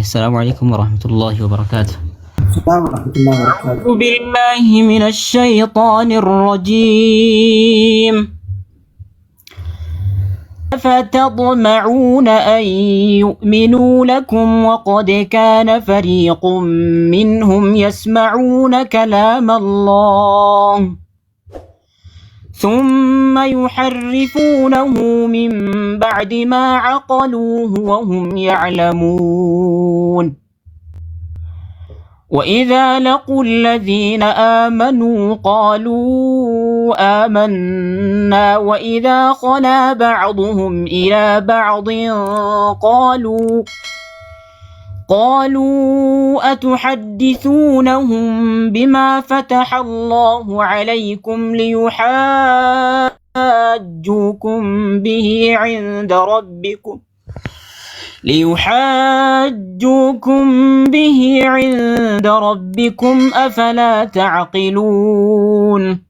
السلام عليكم ورحمة الله وبركاته. السلام ورحمة الله وبركاته. أعوذ بالله من الشيطان الرجيم. أفتطمعون أن يؤمنوا لكم وقد كان فريق منهم يسمعون كلام الله ثم يحرفونه من بعد ما عقلوه وهم يعلمون. وإذا لقوا الذين آمنوا قالوا آمنا وإذا خلا بعضهم إلى بعض قالوا أتحدثونهم بما فتح الله عليكم ليحاجوكم به عند ربكم أفلا تعقلون.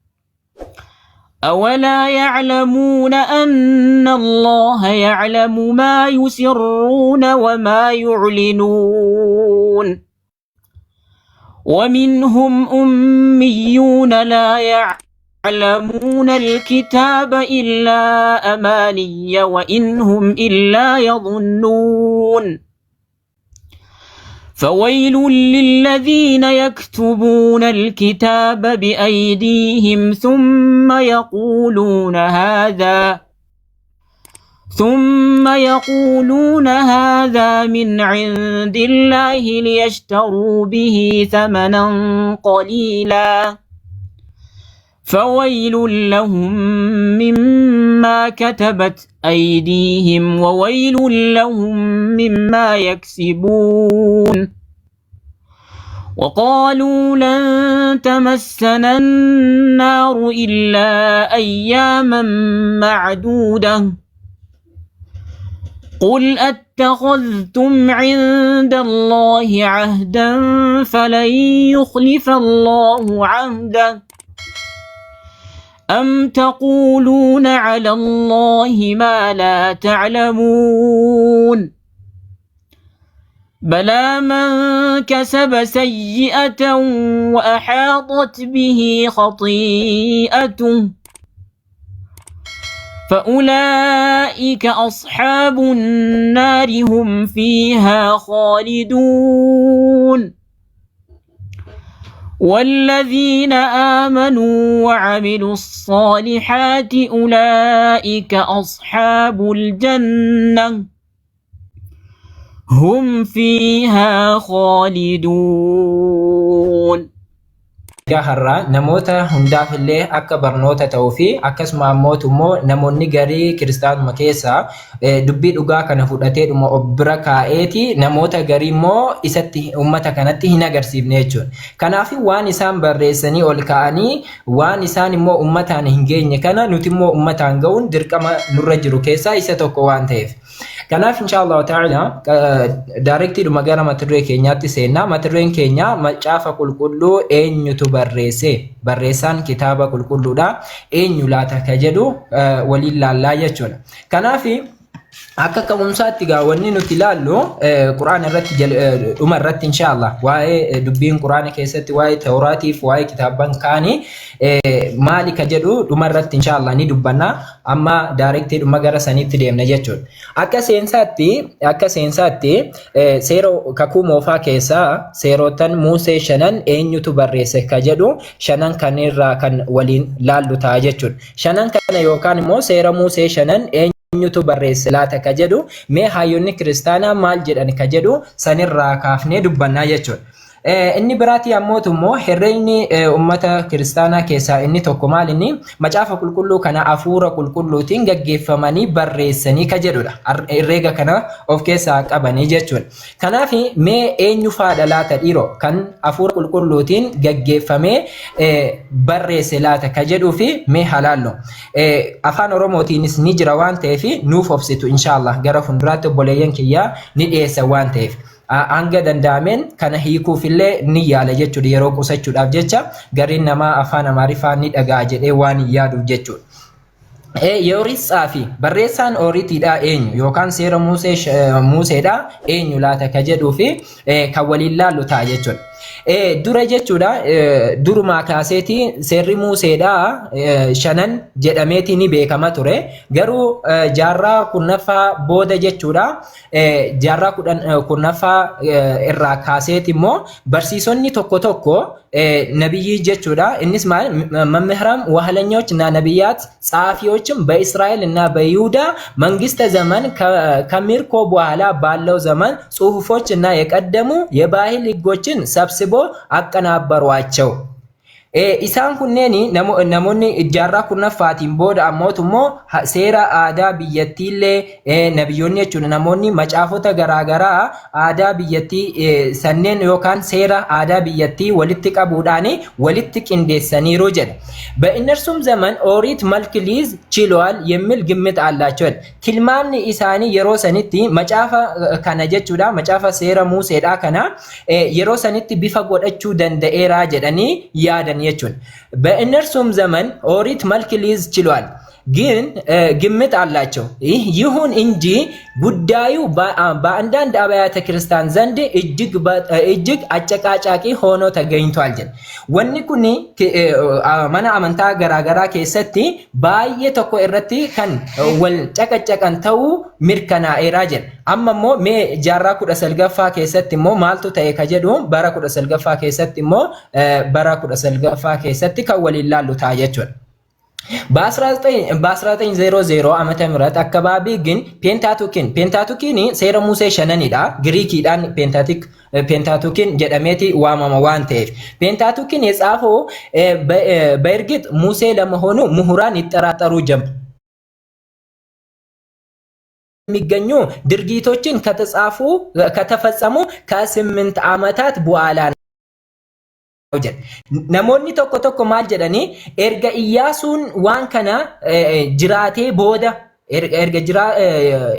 أولا يعلمون أن الله يعلم ما يسرون وما يعلنون. ومنهم أميون لا يعلمون الكتاب إلا أماني وإن هم إلا يظنون. فويل للذين يكتبون الكتاب بأيديهم ثم يقولون هذا من عند الله ليشتروا به ثمنا قليلا. فويل لهم مما كتبت أيديهم وويل لهم مما يكسبون. وقالوا لن تمسنا النار إلا أياما معدودة. قل أتخذتم عند الله عهدا فلن يخلف الله عهده أم تقولون على الله ما لا تعلمون. بلى من كسب سيئة وأحاطت به خطيئته فأولئك أصحاب النار هم فيها خالدون. والذين آمنوا وعملوا الصالحات أولئك أصحاب الجنة هم فيها خالدون. Egaa har'a namoota hundaaf illee akka barnoota ta'uu fi akkasuma ammootu immoo namoonni garii kiristaanuma keessaa dubbii dhugaa kana fudhatee dhuma of bira kaa'eeti namoota garii immoo isatti uummata kanatti hin agarsiifne jechuudha. Kanaaf waan isaan barreessanii ol kaa'anii waan isaan immoo uummataan hin geenye kana nuti immoo uummataan ga'uun dirqama nurra jiru keessaa isa tokko waan ta'eef. Kanaaf insha Allahu ta'ala daarektiidhuma gara mata duree keenyaatti seenna. Mata dureen keenya macaafa qulqulluu eenyutu barreesse? Barreessaan kitaaba qulqulluudha. Eenyu laata ka jedhu waliin laallaa jechuudha. Kanaaf akka ka'umsaatti gaa wanni nuti ilaallu Qur'aana irratti dhuma irratti insha Allah waa'ee dubbiin Qur'aana keessatti waa'ee Tawraatiif waa'ee kitaabban kaanii maali ka jedhu dhuma irratti insha Allah ni dubbanna. Amma daarektii dhuma gara saniitti deemna jechuudha. Akka seensaatti seera kakuu moofaa keessaa seerotan Musee shanan eenyutu barreesse ka jedhu shanan kanirraa kan waliin laallu ta'a jechuudha. Shanan kana yookaan immoo seera Musee shanan eenyutu barreesse laata ka jedhu mee hayyoonni kiristaanaa maal jedhan ka jedhu sanirraa kaafnee dubbannaa jechuudha. Inni biraatii ammootu immoo herreegni uummata kiristaanaa keessaa inni tokko maal inni macaafa qulqulluu kana hafuura qulqulluutiin gaggeeffamanii barreessanii ka jedhudha. Herreega kana of keessaa qabanii jechuudha. Kanaaf mee eenyu faadha laata dhiiroo kan hafuura qulqulluutiin gaggeeffamee barreesse laata ka jedhuu fi mee halaallu. Afaan Oromootiinis ni jira waan ta'eef nuuf obsitu inshaallah gara fuulduraatti obboleeyyan kiyyaa ni dhiyeessa waan ta'eef. Hanga danda'ameen kana hiikuufillee ni yaala jechuudha yeroo qusachuudhaaf jecha gariin namaa afaan Amaariffaa ni dhaga'a jedhee waan hin yaaduuf jechuudha. የኦሪት ጸሐፊ barreessaan ooritiidha eenyu yookaan seera Museedha eenyu laata ka jedhuu fi kan waliin laallu ta'a jechuudha. Dura jechuudha, durumaa kaaseeti seerri Museedha shanan jedhameeti ni beekama ture. Garuu jaarraa 10ffaa booda jechuudha, jaarraa 10ffaa irraa kaaseeti immoo barsiisonni tokko tokko ነቢይ jechuudha. Innis maal መምህራን ዋህለኞች እና ነቢያት ጸሐፊዎችም በእስራኤል እና በይሁዳ መንግስተ ዘመን ከምርኮ በኋላ ባለው ዘመን ጽሁፎች እና የቀደሙ የባህል ህጎችን ሰብስቦ አቀናበሯቸው። Isaan kunneen namoonni jaarraa 10ffaatiin booda ammootu immoo seera aadaa biyyattiillee nabiyyoonni jechuudha, namoonni macaafota garaagaraa aadaa biyyattii sanneen yookaan seera aadaa biyyattii walitti qabuudhaan walitti qindeessaniiru jedha. በእነርሱም ዘመን ኦሪት መልክ ሊይዝ ችሏል የሚል ግምት አላቸው። Tilmaamni isaanii yeroo sanitti macaafa kana jechuudha, macaafa seera Museedha kana yeroo sanitti bifa godhachuu danda'eera jedhanii yaadan jechuudha. በእነርሱም ዘመን ኦሪት መልክ ሊይዝ ችሏል ግን ግምት አላቸው። ይሁን እንጂ ጉዳዩ በአንዳንድ አብያተ ክርስቲያን ዘንድ እጅግ አጨቃጫቂ ሆኖ ተገኝቷል jedha. Wanni kun mana amantaa garaagaraa keessatti baay'ee tokko irratti kan wal caqacaqan ta'uu mirkanaa'eera jedha. Amma immoo mee jaarraa 19ffaa keessatti immoo maaltu ta'e ka jedhu, bara 19ffaa keessatti immoo, bara 19ffaa keessatti kan waliin laallu ta'a jechuudha. በ1900 ዓመተ ምህረት አካባቢ ግን Pentateuch ን Pentateuch ን seera Musee shananidha. Giriikiidhaan Pentateuch ን jedhameeti waamama waan ta'eef Pentateuch ን የጻፈው በእርግጥ ሙሴ ለመሆኑ ምሁራን ይጠራጠሩ ጀመር። የሚገኙ ድርጊቶችን ከተጻፉ ከተፈጸሙ ከ8 ዓመታት በኋላ ነው jedha. Namoonni tokko tokko maal jedhanii, erga Iyyaasuun waan kana jiraatee booda, erga jira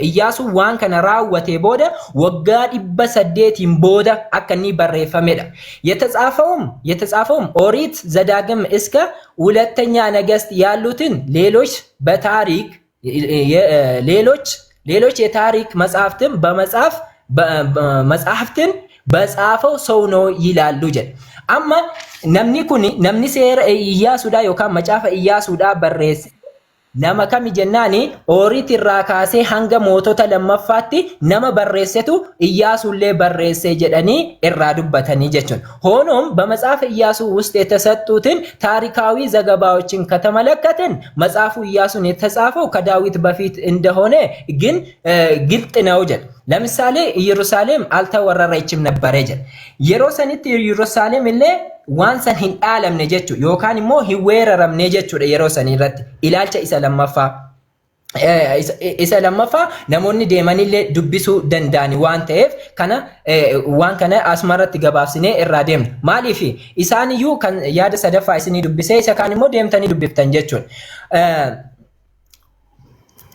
Iyyaasuun waan kana raawwatee booda waggaa 800n booda akka inni barreeffamedha. የተጻፈውም ኦሪት ዘዳግም እስከ ሁለተኛ ነገሥት ያሉትን ሌሎች በታሪክ ሌሎች የታሪክ መጽሐፍትን በመጻፍ መጽሐፍትን በጻፈው ሰው ነው ይላሉ jedha. Amma namni kun, namni seera Iyyaasuudha yookaan macaafa Iyyaasuudha barreesse nama kami jennaani, Ooriit irraa kaasee hanga Mootota Lammaffaatti nama barreessetu Iyyaasuullee barreesse jedhanii irraa dubbatanii jechuudha. ሆኖም በመጽሐፈ ኢያሱ ውስጥ የተሰጡትን ታሪካዊ ዘገባዎችን ከተመለከትን መጽሐፉ ኢያሱን የተጻፈው ከዳዊት በፊት እንደሆነ ግን ግልጥ ነው jedha. ለምሳሌ ኢየሩሳሌም አልተወረረችም ነበረ jedha. Yeroo sanitti Yerusaalem illee waan san hin dhaalamne jechuudha yookaan immoo hin weeraramne jechuudha yeroo san irratti ilaalcha isa lammaffaa. Isa lammaffaa namoonni deemanillee dubbisuu danda'ani waan ta'eef kana waan kana asumarratti gabaabsinee irraa deemna. Maaliif isaan iyyuu kan yaada sadaffaa isinii dubbisee isa kaan immoo deemtanii dubbiftan jechuudha.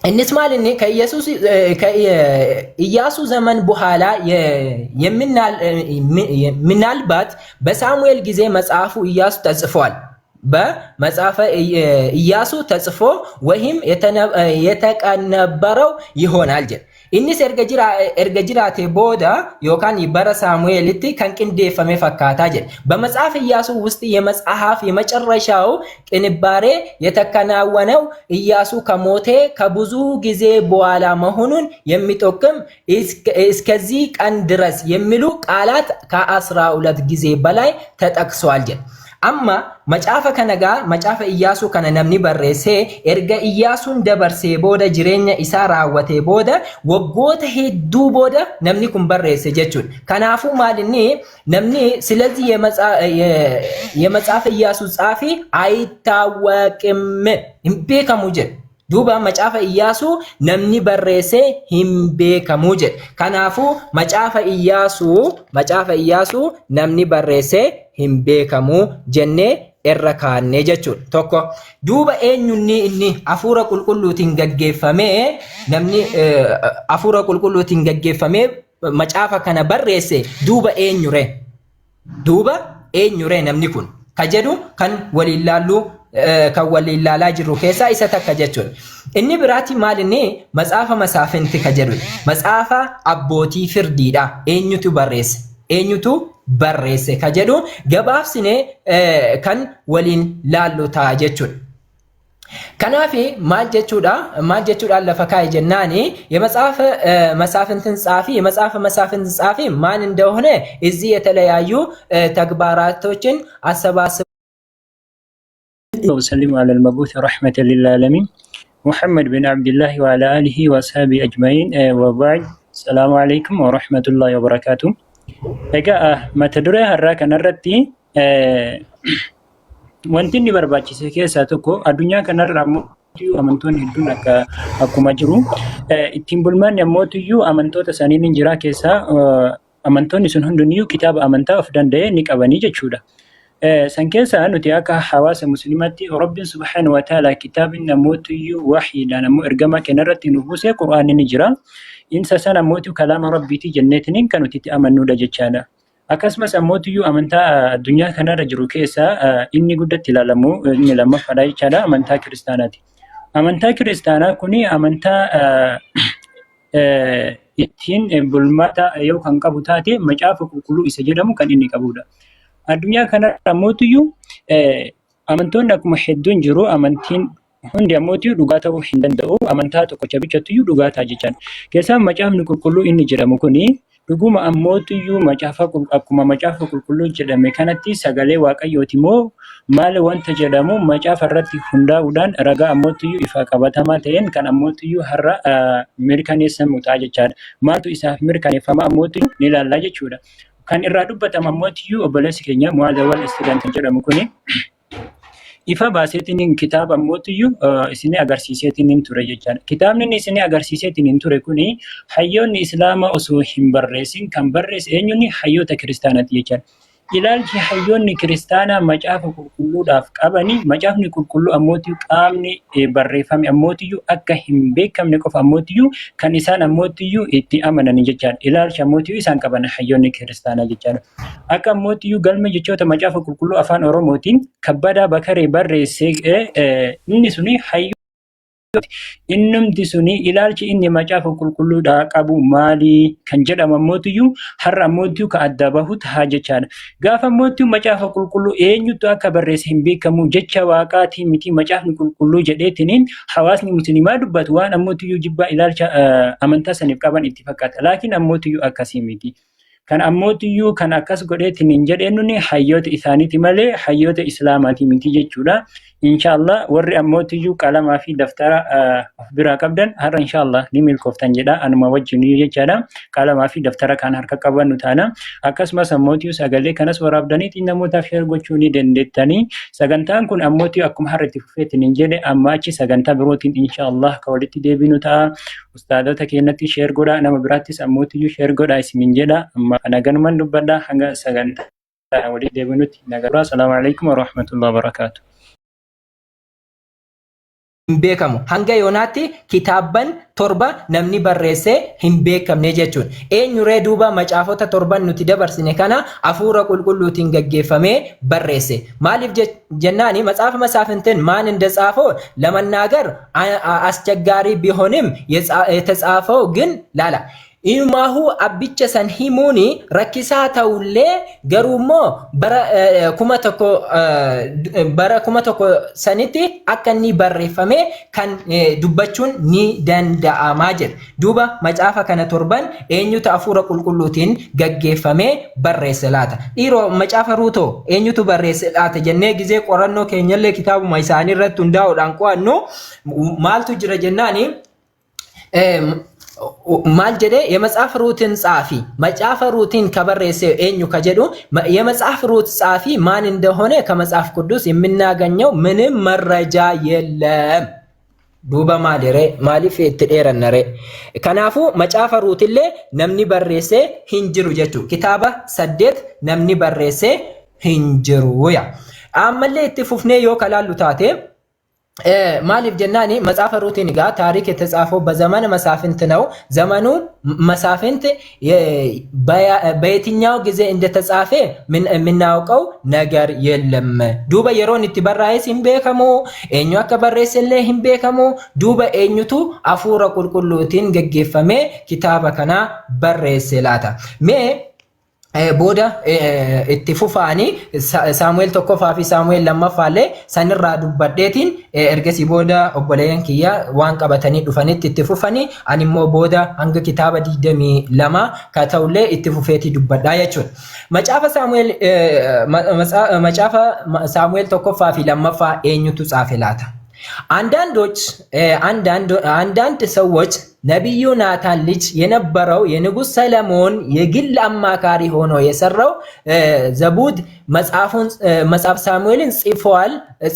Innis maal inni ከኢየሱስ ከኢያሱ ዘመን በኋላ ምናልባት በሳሙኤል ጊዜ መጽሐፉ ኢያሱ ተጽፏል። በመጽሐፈ ኢያሱ ተጽፎ ወይም የተቀነበረው ይሆናል jedha. Innis erga jiraatee booda yookaan bara Saamu'eelitti kan qindeeffame fakkaataa jedha. በመጽሐፍ ኢያሱ ውስጥ የመጽሐፍ የመጨረሻው ቅንባሬ የተከናወነው ኢያሱ ከሞተ ከብዙ ጊዜ በኋላ መሆኑን የሚጠቁም እስከዚህ ቀን ድረስ የሚሉ ቃላት ከ12 ጊዜ በላይ ተጠቅሷል jedha. Amma macaafa kana gaa, macaafa Iyyaasuu kana namni barreessee erga Iyyaasuun dabarsee booda, jireenya isaa raawwatee booda, waggoota hedduu booda namni kun barreesse jechuudha. Kanaafuu maal inni namni ስለዚህ የመጽሐፈ ኢያሱ ጸሐፊ አይታወቅም, hin beekamu jedha. Duuba macaafa Iyyaasuu namni barreesse hin beekamu jedha. Kanaafuu macaafa Iyyaasuu namni barreesse hin beekamu jennee irra kaannee jechuudha. Tokko, duuba eenyunni inni hafuura qulqulluutiin gaggeeffamee, namni hafuura qulqulluutiin gaggeeffamee macaafa kana barreesse duuba eenyure? Duuba eenyure namni kun? Ka jedhu kan waliin laallu Kan waliin ilaalaa jirru keessaa isa takka jechuudha. Inni biraati maal inni matsaafa masaafinti ka jedhudha. Matsaafa abbootii firdiidha. Eenyutu barreesse? Eenyutu barreesse ka jedhu gabaabsine kan waliin laallu ta'a jechuudha. Kanaaf maal jechuudha? Maal jechuudhaan lafa kaa'e jennaani የመጽሐፈ መሳፍንትን ጸሐፊ የመጽሐፈ መሳፍንት ጸሐፊ ማን እንደሆነ እዚህ የተለያዩ ተግባራቶችን አሰባስብ وسلم على المبعوث رحمة للعالمين محمد بن عبد الله وعلى آله وأصحابه أجمعين وبعد، السلام عليكم ورحمة الله وبركاته. Egaa mata duree har'aa kanarratti wanti inni barbaachise keessaa tokko addunyaa kanarra ammoo amantoonni hedduun akka akkuma jiru ittiin bulmaanni ammootiyyuu amantoota saniin hin jira keessaa amantoonni sun hundiniyyuu kitaaba amantaa of danda'e ni qabanii jechuudha. San keessaa nuti akka hawaasa musliimaatti Rabbiin سبحانه وتعالى kitaabni namootiyyuu wahiidhaan ammoo ergama kennarratti nu buuse Qur'aanni ni jira. Insa sana ammootu kalaama Rabbiitii jenneetiniin kan nuti itti amannudha jechaadha. Akkasumas ammootiyyuu amantaa addunyaa kanarra jiru keessaa inni guddatti ilaalamu inni lammaffaadha jechaadha, amantaa kiristaanaati. Amantaa kiristaanaa kuni amantaa ittiin bulmaata yoo kan qabu taate macaafa qulqulluu isa jedhamu kan inni qabudha. Addunyaa kanarra ammootiyyuu amantoonni akkuma hedduun jiru, amantiin hundi ammootiyyuu dhugaa ta'uu hin danda'u. Amantaa tokkocha bichatuyyuu dhugaa ta'a jechaan. Keessaa macaafni qulqulluu inni jedhamu kuni dhuguma ammootiyyuu macaafa akkuma macaafa qulqulluu jedhame kanatti sagalee waaqayyooti moo maal wanta jedhamu macaafa irratti hundaa'uudhaan ragaa ammootiyyuu ifa qabatamaa ta'een kan ammootiyyuu har'a mirkaneessamu ta'a jechaadha. Maaltu isaaf mirkaneeffama ammootiyyuu ni ilaallaa jechuudha. Kan irraa dubbatamu ammootiyyuu obboleessi keenya Mu'aazawwal Istiidaan kan jedhamu kuni ifa baaseetiin kitaaba ammootiyyuu isinii agarsiiseetiin ture jechaadha. Kitaabni inni isinii agarsiiseetiin ture kuni hayyoonni Islaamaa osoo hin barreessin kan barreesse eenyuuni? Hayyoota kiristaanaati jechaadha. Ilaalchi hayyoonni kiristaanaa macaafa qulqulluudhaaf qabani, macaafni qulqulluu ammootiyyuu qaamni barreeffame ammootiyyuu akka hin beekamne qofa ammootiyyuu kan isaan ammootiyyuu itti amanani jechaadha. Ilaalcha ammootiyyuu isaan qaban hayyoonni kiristaanaa jechaadha. Akka ammootiyyuu galma jechoota macaafa qulqulluu afaan Oromootiin Kabbadaa Bakaree barreesse, inni suni hayyoo innumti suni ilaalchi inni macaafa qulqulluudhaa qabu maali kan jedhamu ammootiyyuu har'a ammootiyyuu kan adda bahu ta'a jechaadha. Gaafa ammootiyyuu macaafa qulqulluu eenyutu akka barreesse hin beekamu, jecha waaqaatii miti macaafni qulqulluu jedheetiniin hawaasni musliimaa dubbatu waan ammootiyyuu jibbaa ilaalcha amantaa saniif qaban itti fakkaata. Laakiin ammootiyyuu akkasii miti. Kan ammootiyyuu kan akkas godheetiin hin jedheenuni hayyoota isaaniiti malee hayyoota islaamaati miti jechuudha. Inshaallah warri ammootiyyuu qalamaa fi daftara of biraa qabdan har'a inshaallah ni milkooftan jedha anuma wajjin jechaadha. Qalamaa fi daftara kan harka qabannu taana. Akkasumas ammootiyyuu sagalee kanas waraabdanii namootaaf share gochuu ni dandeettanii. Sagantaan kun ammootiyyuu akkuma har'a itti fufeetiin hin jedhe amma achi sagantaa birootiin inshaallah kan walitti deebinu ta'a. Ustaadota keenyatti share godhaa, nama biraattis ammootiyyuu share godhaa isiniin jedha. Amma kana ganuman dubbadha, hanga sagantaa walitti deebinutti nagaa. السلام عليكم ورحمة الله وبركاته. Hin beekamu. Hanga yoonaatti kitaabban torba namni barreessee hin beekamne jechuudha. Eenyuree duuba macaafota torban nuti dabarsine kana hafuura qulqulluutiin gaggeeffamee barreesse? Maaliif jennaani መጽሐፈ መሳፍንትን ማን እንደጻፈው ለመናገር አስቸጋሪ ቢሆንም የተጻፈው ግን ላላ Inumaahu abbicha san himuuni rakkisaa ta'ullee garuu immoo bara 1000 sanitti akka inni barreeffame kan dubbachuun ni danda'amaa jedha. Duuba macaafa kana torban eenyutu hafuura qulqulluutiin gaggeeffamee barreesse laata? Dhiiroo, macaafa ruutoo eenyutu barreesse laata jennee gizee qorannoo keenyallee kitaabuma isaanii irratti hundaa'uudhaan qo'annu maaltu jira jennaani, maal jedhe? የመጽሐፍ ሩትን ጸሐፊ መጽሐፈ ሩትን ከበሬሰ eenyu ka jedhu የመጽሐፍ ሩት ጸሐፊ ማን እንደሆነ ከመጽሐፍ ቅዱስ የምናገኘው ምንም መረጃ የለም። Duuba maalire? Maaliif itti dheerannare? Kanaafuu macaafa ruutillee namni barreesse hin jiru jechuudha. Kitaaba saddeet namni barreesse hin jiru. Ammallee itti fufnee yoo kalaallu taate Maaliif jennaani መጽሐፈ ሩትን ጋር ታሪክ የተጻፈው በዘመነ መሳፍንት ነው። ዘመኑ መሳፍንት በየትኛው ጊዜ እንደተጻፈ የምናውቀው ነገር የለም። Duuba yeroon itti barraa'es hin beekamu, eenyu akka barreessellee hin beekamu. Duuba eenyutu hafuura qulqulluutiin geggeeffamee kitaaba kana barreesse laata? Mee booda itti fufaanii Saamu'eel tokkoffaa fi Saamu'eel lammaffaallee sanirraa dubbadheetiin ergasii booda obboleeyyan kiyya waan qabatanii dhufanitti itti fufanii ani immoo booda hanga kitaaba 22 ka ta'ullee itti fufeetii dubbadhaa jechuudha. Macaafa Saamu'eel macaafa Saamu'eel tokkoffaa fi lammaffaa eenyutu tsaafe laata? አንዳንዶች አንዳንድ ሰዎች ነቢዩ ናታን ልጅ የነበረው የንጉሥ ሰለሞን የግል አማካሪ ሆኖ የሰራው ዘቡድ መጽሐፉን መጽሐፍ ሳሙኤልን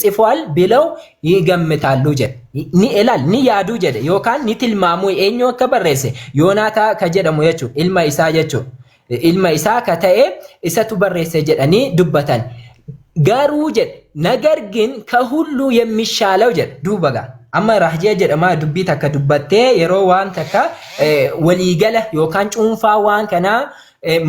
ጽፏል ብለው ይገምታሉ jedhe. Ni ilaal ni yaadu jedhe yookaan ni tilmaamu eenyu akka barreesse Yoonaataa ka jedhamu jechuudha, ilma isaa jechuudha. Ilma isaa ka ta'e isatu barreesse jedhanii dubbatan. Garuu jedhe, ነገር ግን ከሁሉ የሚሻለው jedhe. Duuba gaa amma raahjee jedhama dubbii takka dubbattee yeroo waan takka waliigala yookaan cuunfaa waan kanaa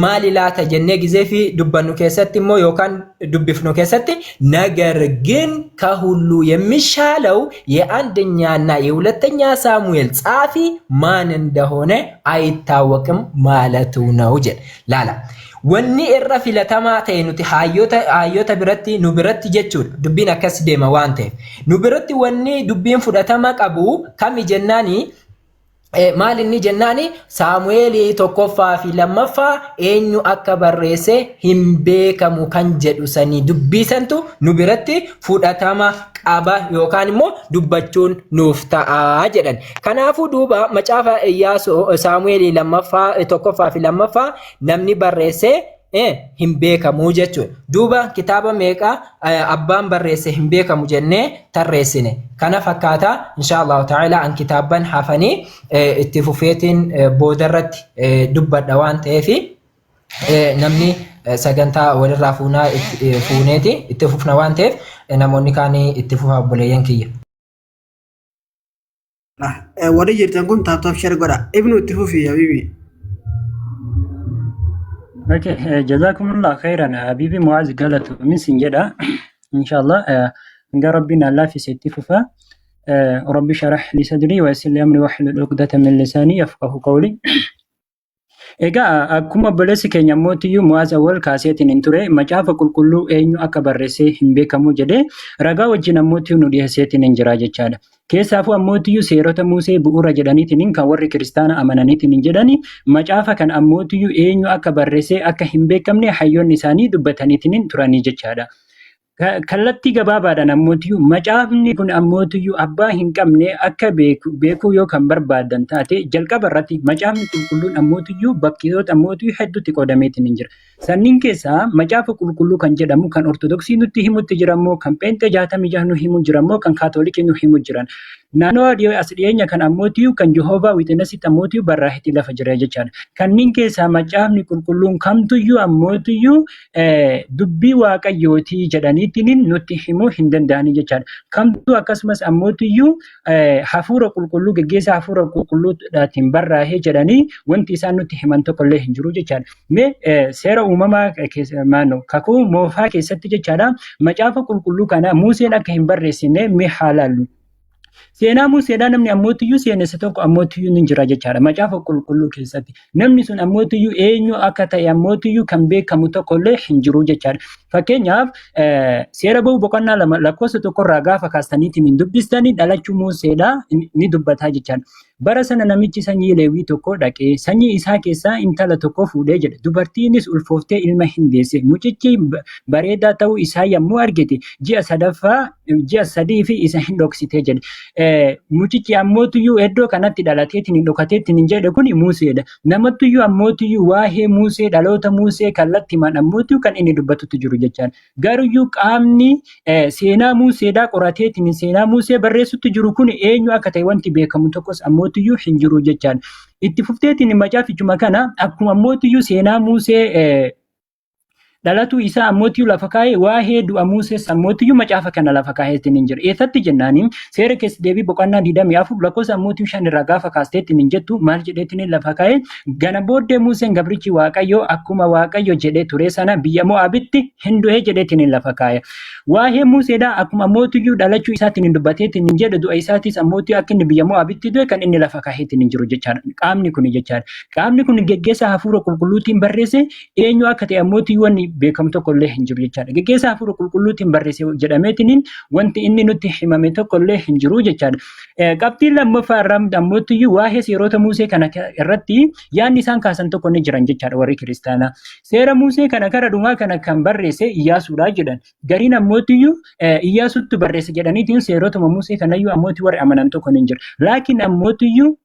maali laata jennee gizee fi dubbannu keessatti immoo yookaan dubbifnu keessatti ነገር ግን ከሁሉ የሚሻለው የአንደኛና የሁለተኛ ሳሙኤል ጸሐፊ ማን እንደሆነ አይታወቅም ማለቱ ነው jedhe. Laala. Wanni irra filatamaa ta'e nuti hayyoota biratti, nu biratti jechuudha. Dubbiin akkas deema waan ta'eef. Nu biratti wanni dubbiin fudhatama qabu kami jennaani, maal inni jennaani, Saamu'eelii tokkoffaa fi lammaffaa eenyu akka barreesse hin beekamu kan jedhu sanii dubbisantu nu biratti fudhatama qaba yookaan immoo dubbachuun nuuf ta'a jedhan. Kanaafuu duuba macaafa Iyyaasuu Saamu'eelii lammaffaa tokkoffaa fi lammaffaa namni barreesse hin beekamu jechuudha. Duuba kitaaba meeqa abbaan barreesse hin beekamu jennee tarreessine. Kana fakkaata insha Allahu ta'ala an kitaabban hafanii itti fufeetiin boodarratti dubbadha waan ta'eef namni sagantaa walirraa fuunaa fuuneeti itti fufna waan ta'eef namoonni kaanii itti fufa, obboleeyyan kiyya. Warri jirtan kun tap tap share godha. Ibnu, itti fufi habibi. Okay, jazakumullah khairan habibi Muaz, galatu min sin jedha. Inshallah hanga rabbiin laafise itti fufa. رب اشرح لي صدري ويسر لي أمري واحلل عقدة من لساني يفقهوا قولي. Egaa akkuma obboleessi keenya mootiyyuu Mu'aaz Awwal kaaseetiin hin ture, macaafa qulqulluu eenyu akka barreessee hin beekamu jedhee ragaa wajjin ammootiyyuu nu dhiyeesseetiin hin jira jechaadha. Keessaafuu ammootiyyuu seerota Musee bu'uura jedhaniitiin kan warri kiristaana amananiitiin hin jedhani, macaafa kan ammootiyyuu eenyu akka barreessee akka hin beekamne hayyoonni isaanii dubbataniitiin turanii jechaadha. Kallattii gabaabaadhaan ammootiyyuu macaafni kun ammootiyyuu abbaa hin qabne akka beekuu yoo kan barbaadan taate, jalqaba irratti macaafni qulqulluun ammootiyyuu bakkeewwan ammootiyyuu hedduutti qoodameetiin hin jira. Sanniin keessaa macaafa qulqulluu kan jedhamu kan Ortodoksii nutti himutti jirammoo, kan Pheenxee 66 nu himu jirammoo, kan Kaatolikii nu himu jiran. Naannoo as dhiyeenya kan ammootiyyuu kan Jehovah Witnessitti ammootiyyuu barraahetti lafa jira jechaadha. Kanneen keessaa macaafni qulqulluun kamtuyyuu ammootiyyuu dubbii waaqayyootii jedhaniitiin nutti himuu hin danda'anii jechaadha. Kamtuu akkasumas ammootiyyuu hafuura qulqulluu geggeessa hafuura qulqulluudhaatiin barraahee jedhanii wanti isaan nutti himan tokkollee hin jiru jechaadha. Mee seera uumamaa maano kakuu moofaa keessatti jechaadha, macaafa qulqulluu kana Museen akka hin barreessine mee haa laallu. Seenaa Museedhaa namni ammootiyyuu seenesse tokko ammootiyyuu ni jira jechaadha macaafa qulqulluu keessatti. Namni sun ammootiyyuu eenyu akka ta'e ammootiyyuu kan beekamu tokkollee hin jiru jechaadha. Fakkeenyaaf seera ba'uu boqonnaa 2 lakkoofsa 1rraa gaafa kaastaniitiin hin dubbistanii, dhalachuu Museedhaa ni dubbataa jechaadha. Bara sana namichi sanyii Leewwii tokko dhaqee sanyii isaa keessaa intala tokko fuudhee jedhe. Dubartiinis ulfooftee ilma hin deesse. Mucichi bareedaa ta'uu isaa yommuu argite, ji'a sadaffaa ji'a 3 fi isa hin dhoksite jedhe. Mucichi ammootiyyuu iddoo kanatti dhalateetiin hin dhokateetiin hin jedhe kun Museedha. Namattuyyuu ammootiyyuu waa'ee Musee, dhaloota Musee kallattimaan ammootiyyuu kan inni dubbatutti jiru jechaadha. Garuyyuu qaamni seenaa Museedhaa qorateetiin seenaa Musee barreessutti jiru kun eenyu akka ta'e wanti beekamu tokkos ammootiyyuu hin jiru jechaadha. Itti fufteetiin macaafichuma kana akkuma ammootiyyuu seenaa Musee Dhalatuu isaa ammootiyyuu lafa kaa'ee, waa'ee du'a Musees ammootiyyuu macaafa kana lafa kaa'eetiin hin jira. Eessatti jennaaniin, seera keessa deebii boqonnaa 24 lakkoofsa ammootiyyuu 5 irraa gaafa kaasteettiin hin jettu, maal jedheetiin lafa kaa'ee? Gana booddee Museen gabrichi Waaqayyoo akkuma Waaqayyo jedhee ture sana biyya Mo'aabitti hin du'e jedheetiin lafa kaa'e. Waa'ee Museedhaa akkuma ammootiyyuu dhalachuu isaatiin hin dubbateetiin hin jedhe, du'a isaatis ammootii akka inni biyya Mo'aabitti du'e kan inni lafa kaa'eetiin hin jiru jechaadha. Qaamni kun jechaadha. Qaamni kun geggeessa hafuura qulqulluutiin barreesse, eenyu akka ta'e ammootii wanni beekamu tokko illee hin jiru jechaadha. Geggeessa hafuura qulqulluutiin barreesse jedhameetiin wanti inni nutti himame tokko illee hin jiru jechaadha. Qabxiin lammaffaa irraa ammootiyyuu waa'ee seerota Musee kana irratti yaadni isaan kaasan tokko ni jiran jechaadha warri kiristaanaa. Seera Musee kana kara dhumaa kana kan barreesse Iyyaasuudha jedhan. Gariin ammootiyyuu Iyyaasuutti barreesse jedhaniitiin seerotuma Musee kanayyuu ammootii warri amanan tokko ni jira. Laakiin ammootiyyuu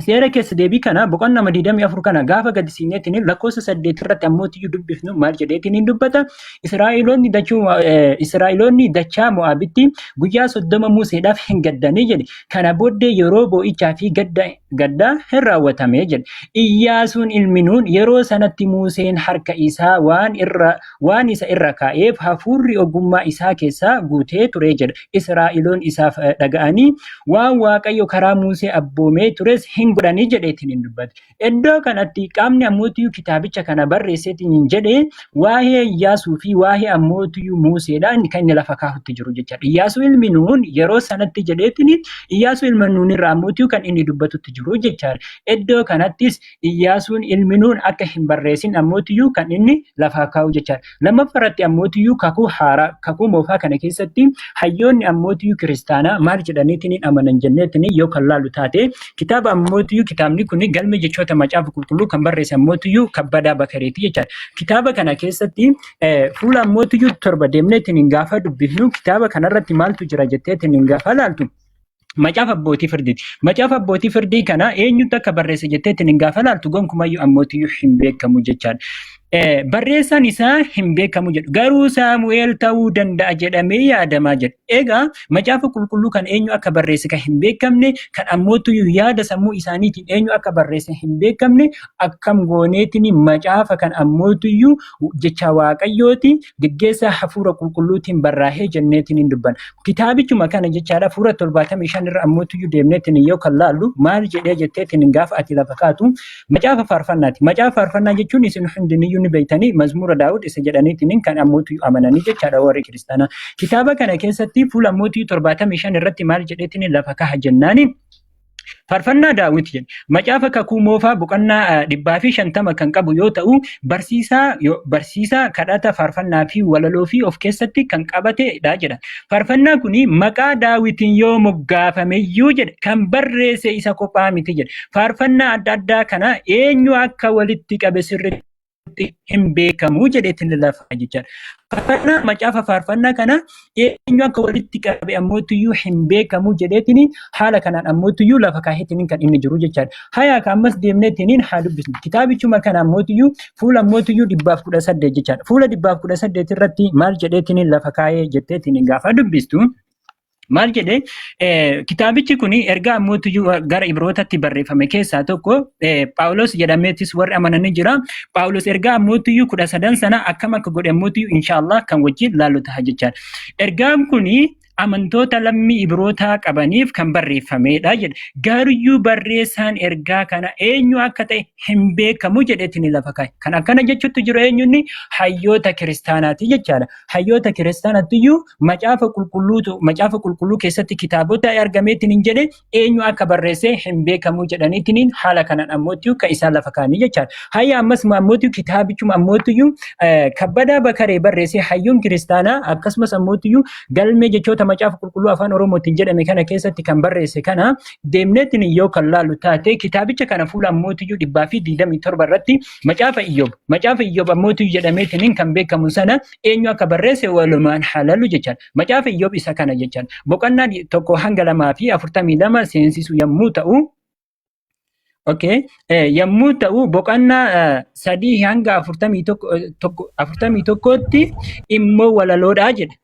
seera keessa deebii kana boqonnaa 24 kana gaafa gadi siineetiin lakkoofsa 8 irratti ammootiyyuu dubbifnu, maal jedheetiin hin dubbata? Israa'eloonni dachaa Mo'aabitti guyyaa 30 Museedhaaf hin gaddanii jedhe. Kana booddee yeroo boo'ichaa fi gaddaa hin raawwatame jedhe. Iyyaasuun ilmi Nuun yeroo sanatti Museen harka isaa waan isa irra kaa'eef hafuurri ogummaa isaa keessaa guutee ture jedha. Israa'eloon isaaf dhaga'anii waan Waaqayyo karaa Musee abboomee tures hin godhanii jedheetiin hin dubbate. Iddoo kanatti qaamni ammootiyyuu kitaabicha kana barreesseetiin hin jedhe waa'ee Iyyaasuu fi waa'ee ammootiyyuu Museedhaan kan inni lafa kaahutti jiru jechaadha. Iyyaasuu ilmi Nuun yeroo sanatti jedheetiin Iyyaasuu ilma Nuun irraa ammootiyyuu kan inni dubbatutti jiru jechaadha. Iddoo kanattis Iyyaasuun ilmi Nuun akka hin barreessin ammootiyyuu kan inni lafa kaa'u jechaadha. Lammaffaa irratti ammootiyyuu kakuu haaraa, kakuu moofaa kana keessatti hayyoonni ammootiyyuu kiristaanaa maal jedhaniitiin amanan jenneetiin yoo kan laalu taate, kitaaba ammootiyyuu kitaabni kun galme jechoota macaafa qulqulluu kan barreesse ammootiyyuu Kabbadaa Bakareeti jechaadha. Kitaaba kana keessatti fuula ammootiyyuu 7 deemneetiin gaafa dubbifnu, kitaaba kanarratti maaltu jira jetteetiin gaafa laaltu, Macaafa abbootii firdiiti. Macaafa abbootii firdii kana eenyutu akka barreesse jetteetiin gaafa laaltu, gonkumayyuu ammootiyyuu hin beekamu jechaadha. Barreessaan isaa hin beekamu jedhu. Garuu Saamu'eel ta'uu danda'a jedhamee yaadamaa jedha. Egaa macaafa qulqulluu kan eenyu akka barreesse kan hin beekamne, kan ammootiyyuu yaada sammuu isaaniitiin eenyu akka barreesse hin beekamne, akkam gooneetiin macaafa kan ammootiyyuu jecha Waaqayyooti, geggeessaa hafuura qulqulluutiin barraa'ee jenneetiin hin dubbanna? Kitaabichuma kana jechaadha, fuula 75 irra ammootiyyuu deemneetiin yoo kan laallu, maal jedhee jetteetiin gaafa ati lafa kaatu, macaafa faarfannaati. Macaafa faarfannaa jechuun isin hundiniyyuu ni beektanii, mazmuura Daawud isa jedhaniitiin kan ammootiyyuu amananii jechaadha warri kiristaanaa. Kitaaba kana keessatti fuula ammootiyyuu 75 irratti maal jedheetiin lafa kaha jennaani, Faarfannaa Daawit jedhe. Macaafa kakuu moofaa boqonnaa 150 kan qabu yoo ta'u, barsiisaa kadhata, faarfannaa fi walaloo fi of keessatti kan qabatedha jedha. Faarfannaa kun maqaa Daawitiin yoo moggaafameyyuu jedhe, kan barreesse isa kophaa miti jedhe. Faarfannaa adda addaa kana eenyu akka walitti qabe sirriitti hin beekamu jedheetiin lafa jechaadha. Faarfannaa macaafa faarfannaa kana eenyu akka walitti qabe ammootiyyuu hin beekamu jedheetiin haala kanaan ammootiyyuu lafa kaaheetiin kan inni jiru jechaadha. Hayaa ka ammas deemneetiin haa dubbisnu. Kitaabichuma kana ammootiyyuu fuula ammootiyyuu 118 jechaadha. Fuula 118 irratti maal jedheetiin lafa kaayee jetteetiin gaafa dubbistu, maal jedhee? Kitaabichi kun ergaa ammootiyyuu gara Ibrootatti barreeffame keessaa tokko, Phaawulos jedhameetis warri amananii jira. Phaawulos ergaa ammootiyyuu 13 sana akkam akka godhe ammootiyyuu inshaallah kan wajjin laallu ta'a jechaadha. Ergaan kun amantoota lammii Ibrootaa qabaniif kan barreeffamedha jedha. Garuyyuu barreessaan ergaa kana eenyu akka ta'e hin beekamu jedheetiin lafa kaa'e. Kan akkana jechuutti jiru eenyunni? Hayyoota kiristaanaati jechaadha. Hayyoota kiristaanattiyyuu macaafa qulqulluutu macaafa qulqulluu keessatti kitaabota argameetiin hin jedhe eenyu akka barreesse hin beekamu jedhaniitiin haala kanaan ammootiyyuu kan isaan lafa kaa'anii jechaadha. Hayya, ammas ammootiyyuu kitaabichuma ammootiyyuu Kabbadaa Bakaree barreesse, hayyuun kiristaanaa, akkasumas ammootiyyuu galmee jechoota macaafa qulqulluu afaan Oromootiin jedhame kana keessatti kan barreesse kana deemneetiin yoo kan laalu taate, kitaabicha kana fuula ammootiyyuu 127 irratti macaafa Iyyoob, macaafa Iyyoob ammootiyyuu jedhameetiin kan beekamu sana eenyu akka barreesse walumaan halalu jechaadha. Macaafa Iyyoob isa kana jechaadha. Boqonnaa 1 hanga 2 fi 42 seensisu yommuu ta'u, Okay. Yommuu ta'u, boqonnaa 3 hanga 41tti immoo walaloodha jedha.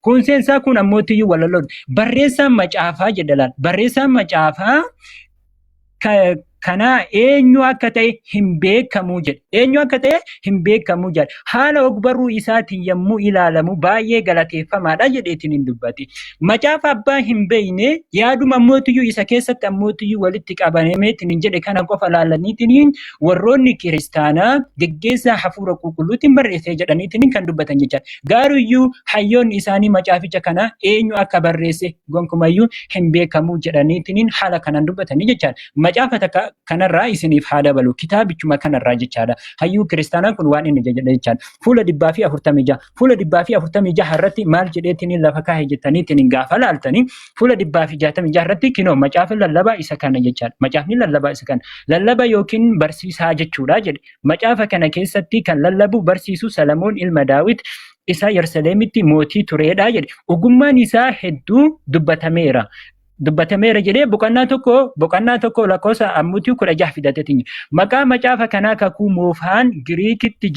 Kun seensaa, kun ammootiyyuu walaloodha. Barreessaan macaafaa jedha laal. Barreessaan macaafaa Kanaa eenyu akka ta'e hin beekamu jedhe. Eenyu akka ta'e hin beekamu jedhe. Haala ogbarruu isaatiin yommuu ilaalamu baay'ee galateeffamaadha jedheetiin hin dubbate. Macaafa abbaa hin beekne, yaaduma ammootiyyuu isa keessatti ammootiyyuu walitti qabameetiin hin jedhe kana qofa laalaniitiin warroonni kiristaanaa geggeessaa hafuura qulqulluutiin barreesse jedhaniitiin kan dubbatan jechaadha. Gaaruyyuu hayyoonni isaanii macaaficha kana eenyu akka barreesse gonkumayyuu hin beekamu jedhaniitiin haala kanaan dubbatanii jechaadha. Macaafa takka kanarraa isiniif haa dabalu, kitaabichuma kanarraa jechaadha. Hayyuu kiristaanaa kun waan inni jedhe jechaadha. Fuula 146, fuula 146 irratti maal jedheetiin lafa kaa'e jettaniitiin gaafa laaltanii, fuula 166 irratti kinoo macaafni lallabaa isa kana jechaadha. Macaafni lallabaa isa kana. Lallaba yookiin barsiisaa jechuudha jedhe. Macaafa kana keessatti kan lallabu barsiisu Salamoon ilma Daawit isa Yerusaalemitti mootii turedha jedhe. Ogummaan isaa hedduu dubbatameera. Dubbatameera jedhee boqonnaa 1 lakkoofsa ammuutii 16 fidateetiin. Maqaa macaafa kanaa kakuu moofaan Giriikitti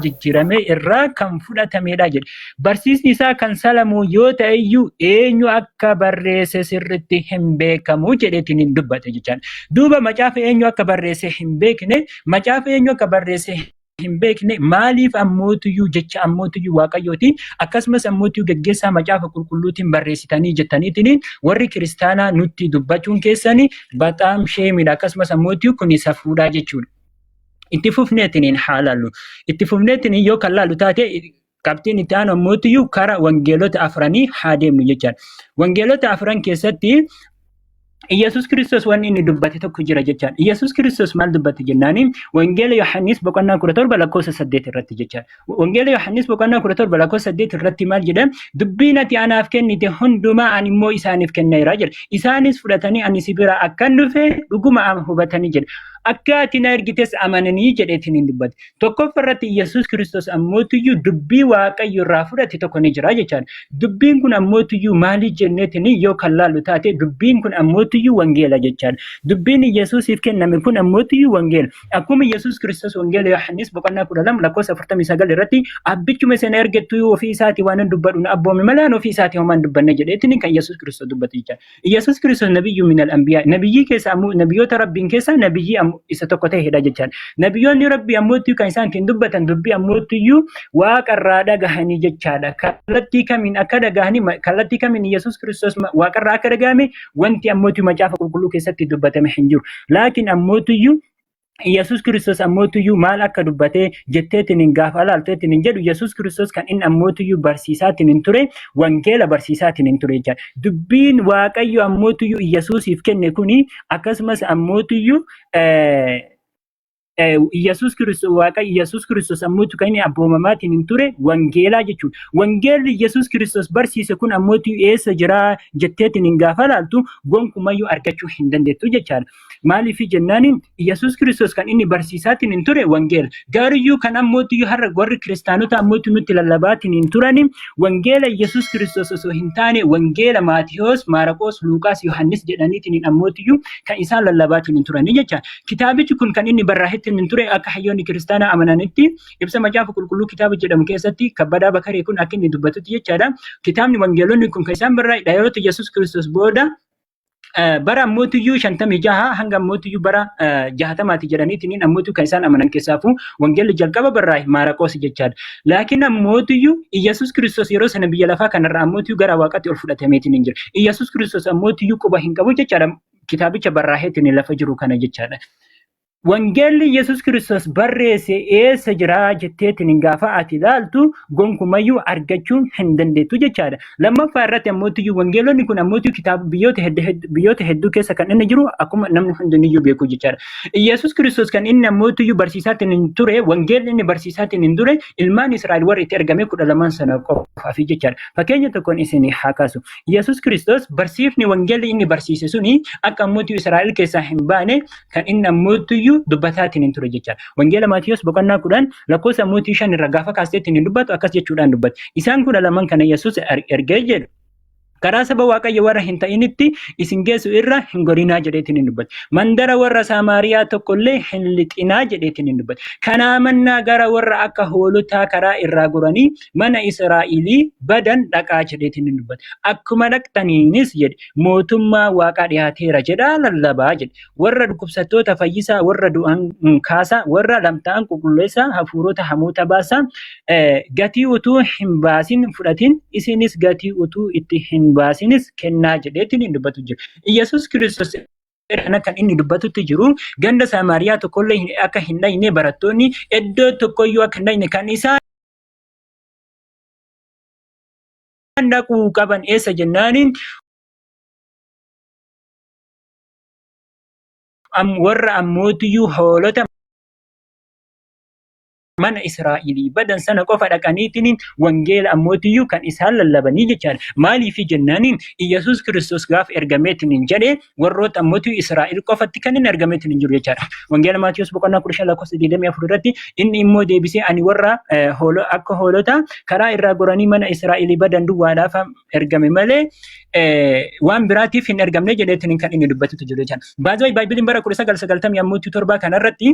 jijjiirame irraa kan fudhatamedha jedhe. Barsiisni isaa kan Salamoon yoo ta'e iyyuu eenyu akka barreesse sirritti hin beekamu jedheetiin hin dubbate jechaadha. Duuba macaafa eenyu akka barreesse hin beekne, macaafa eenyu akka barreesse hin beekne, maaliif ammootuyyuu jecha ammootuyyuu waaqayyooti akkasumas ammootuyyuu geggeessaa macaafa qulqulluutiin barreessitanii jettaniitiin warri kiristaanaa nutti dubbachuun keessanii bataam sheemidha, akkasumas ammootuyyuu kun safuudhaa jechuudha. Itti fufneetiniin haa laallu. Itti fufneetiniin yoo kan laallu taate, qabxiin itti aanu ammootuyyuu kara wangeelota afranii haa deemnu jechaadha. Wangeelota afran keessatti Iyyasuus Kiristoos wanni inni dubbate tokko jira jechaadha. Iyyasuus Kiristoos maal dubbate jennaani, Wangeela Yohaannis boqonnaa 17 lakkoofsa 8 irratti jechaadha. Wangeela Yohaannis boqonnaa 17 lakkoofsa 8 irratti maal jedha? "Dubbiin ati anaaf kennite hundumaa ani immoo isaaniif kenneera" jedha. "Isaanis fudhatanii ani si bira akkan dhufe dhuguma hubatanii" jedha. "Akka ati na ergites amananii" jedheetiin hin dubbate. Tokkoffaa irratti Iyyasuus Kiristoos ammootuyyuu dubbii Waaqayyo irraa fudhate tokko ni jira jechaadha. Dubbiin kun ammootuyyuu maali jenneetiin yoo kan laallu taate, dubbiin kun ammootuyyuu wangeela jechaadha. Dubbiin Iyyasuusiif kenname kun ammootuyyuu wangeela. Akkuma Iyyasuus Kiristoos Wangeela Yohaannis boqonnaa 12 lakkoofsa 49 irratti "Abbichuma isin ergettu ofii isaatii waan hin dubbadhu na abboome malee ani ofii isaatii homaa hin dubbanne" jedheetiin kan Iyyasuus Kiristoos dubbate jechaadha. Iyyasuus Kiristoos nabiyyuu minal anbiyaa, nabiyyii keessa ammoo nabiyyoota rabbiin keessaa nabiyyii isa tokko ta'edha jechaadha. Nabiyyoonni rabbii ammootti kan isaan ittiin dubbatan dubbii ammootiyyuu waaqarraa dhagahanii jechaadha. Kallattii kamiin akka dhagahanii, kallattii kamiin Iyyasuus Kiristoos waaqarraa akka dhagahame wanti ammootii macaafa qulqulluu keessatti dubbatame hin jiru. Laakiin ammootiyyuu Yesuus Kiristoos ammootiyyuu maal akka dubbatee jetteetiin gaafa alaalteetiin hin jedhu, Yesuus Kiristoos kan inni ammootiyyuu barsiisaatiin hin ture wangeela barsiisaatiin hin ture jechaadha. Dubbiin Waaqayyo ammootiyyuu Yesuusiif kenne kuni akkasumas ammootiyyuu Yesuus Kiristoos, Waaqa Yesuus Kiristoos ammootu kan inni abboomamaatiin hin ture wangeelaa jechuudha. Wangeelli Yesuus Kiristoos barsiise kun ammootu eessa jira jetteetiin hin gaafa laaltu, gonkumayyuu argachuu hin dandeettu jechaadha. Maaliif jennaaniin, Yesuus Kiristoos kan inni barsiisaatiin hin ture wangeela. Gaariyyuu kan ammootiyyuu har'a warri kiristaanota ammootu nutti lallabaatiin hin turani wangeela Yesuus Kiristoos osoo hin taane wangeela Maatiyos, Maaraqoos, Luuqaas, Yohannis jedhaniitiin ammootiyyuu kan isaan lallabaatiin hin turani jechaadha. Kitaabichi kun kan inni barraa'etti hin ture, akka hayyoonni kiristaanaa amananitti, ibsa macaafa qulqulluu kitaaba jedhamu keessatti Kabbadaa Bakaree kun akka inni dubbatutti jechaadha. Kitaabni wangeelonni kun kan isaan barraa'e dhaloota Yesuus Kiristoos booda bara ammootiyyuu 56 hanga ammootiyyuu bara 60ti jedhaniitiin ammootu kan isaan amanan. Keessaafuu wangeelli jalqaba barraa'e Maaraqoos jechaadha. Laakiin ammootiyyuu Iyyasuus Kiristoos yeroo sana biyya lafaa kanarra ammootiyyuu gara waaqatti ol fudhatameetiin hin jira. Iyyasuus Kiristoos ammootiyyuu quba hin qabu jechaadha. Kitaabicha barraa'eetiin lafa jiru kana jechaadha. Wangeelli Yesuus Kiristoos barreesse eessa jira jetteetiin gaafa ati ilaaltu, gonkumayyuu argachuu hin dandeettu jechaadha. Lammaffaa irratti ammootiyyuu wangeelonni kun ammootiyyuu kitaaba biyyoota hedduu keessa kan inni jiru akkuma namni hundiniyyuu beeku jechaadha. Yesuus Kiristoos kan inni ammootiyyuu barsiisaatiin hin ture, wangeelli inni barsiisaatiin hin ture, ilmaan Israa'el warra itti ergame 12n sana qofaaf jechaadha. Fakkeenya tokkoon isin haa kaasu. Yesuus Kiristoos barsiifni wangeelli inni barsiise suni akka ammootiyyuu Israa'el keessaa hin baane kan inni ammootiyyuu dubbataatiin hin ture jechaadha. Wangeela Maatiyos boqonnaa 10 lakkoofsa ammootii 5 irra gaafa kaasteetiin hin dubbatu, akkas jechuudhaan dubbata. Isaan 12n kana Yesuus ergee jedhu. Karaa saba Waaqayyo warra hin ta'initti isin geessu irra hin gorinaa jedheetiin hin dubbate. Mandara warra Samaariyaa tokkollee hin lixinaa jedheetiin hin dubbate. Kanaa mannaa gara warra akka hoolotaa karaa irraa goranii mana Israa'elii badan dhaqaa jedheetiin hin dubbate. Akkuma dhaqxaniinis jedhe mootummaa Waaqaa dhiyaateera jedhaa lallabaa jedhe. Warra dhukkubsattoota fayyisaa, warra du'an kaasaa, warra lamxaa'an qulqulleessaa, hafuurota hamoota baasaa, gatii utuu hin baasin fudhatin, isinis gatii utuu itti hin baasinis kennaa jedheetiin hin dubbatu jira. Iyyasuus Kiristoos kana kan inni dubbatutti jiru ganda Samaariyaa tokkollee akka hin dhayne, barattoonni iddoo tokkoyyuu akka hin dhayne, kan isaan dhaquu qaban eessa jennaaniin, warra ammootiyyuu hoolota mana Israa'elii badan sana qofa dhaqaniitiin wangeela ammootiyyuu kan isaan lallabanii jechaadha. Maaliif jennaaniin, Iyyasuus Kiristoos gaafa ergameetiin jedhe warroota ammootiyyuu Israa'el qofatti kan inni ergameetiin jiru jechaadha. Wangeela Maatiyus boqonnaa 15 lakkoofsa 24 irratti inni immoo deebisee, ani warra akka hoolota karaa irraa goranii mana Israa'elii badan duwwaadhaaf ergame malee waan biraatiif hin ergamne jedheetiin kan inni dubbatutu jiru jechaadha. Baazoo Baaybiliin bara 1997 kanarratti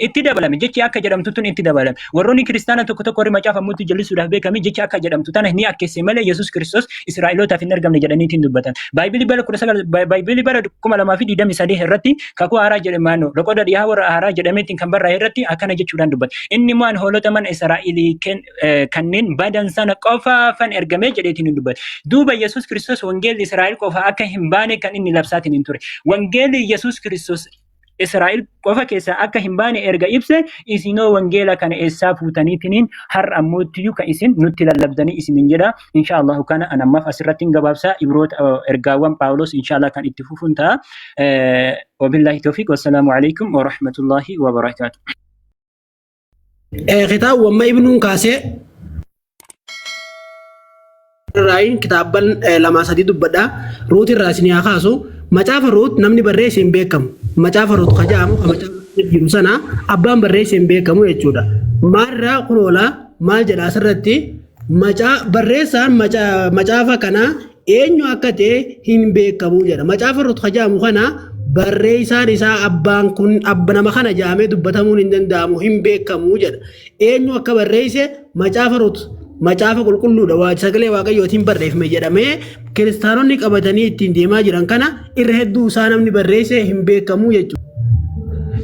itti dabalame, jechi akka jedhamtu tun itti dabalame. Warroonni kiristaana tokko tokko, warri macaafa ammuutti jallisuudhaaf beekame, jechi akka jedhamtu tana ni akkeesse malee Yesuus Kiristoos Israa'elootaaf hin ergamne jedhaniitiin dubbatan. Baaybilii bara 2023 irratti kakuu haaraa jedhamaan loqoda dhiyaa warra haaraa jedhameetiin kan barraa'e irratti akkana jechuudhaan dubbata. Inni immoo ani hoolota mana Israa'elii kanneen badan sana qofaafan ergame jedheetiin hin dubbate. Duuba Yesuus Kiristoos wangeelli Israa'el qofa akka hin baane kan inni labsaatiin hin ture. Wangeelli Yesuus Kiristoos Israa'el qofa keessaa akka hin baane erga ibse, isinoo wangeela kana eessaa fuutaniitiniin har'a ammootiyyuu kan isin nutti lallabdanii isinin jedha. Insha Allahu kana an ammaaf asirratti hin gabaabsaa. Ibroota, ergaawwan Phaawulos insha Allah kan itti fufuun ta'a. Wabillahi tawfiq, wassalaamu alaikum wa rahmatullahi wa barakaatuh. Kitaabawwan Ibnuun kaasee irraayin kitaabban lamaa sadii dubbadha. Ruut irraa isin haa kaasu. Macaafa Ruut namni barreesse hin beekamu. Macaafa Ruut ka jedhamu ka macaafa jiru sana abbaan barreesse hin beekamu jechuudha. Maalirraa kun oolaa maal jedha asirratti? Macaa barreessaan macaafa kanaa eenyu akka ta'e hin beekamu jedha. Macaafa Ruut ka jedhamu kana barreessaan isaa abbaan kun abba nama kana jedhamee dubbatamuun hin danda'amu, hin beekamu jedha. Eenyu akka barreesse macaafa Ruut macaafa qulqulluudha, waa sagalee Waaqayyootiin barreeffame jedhamee kiristaanonni qabatanii ittiin deemaa jiran kana irra hedduu isaa namni barreesse hin beekamu jechuudha.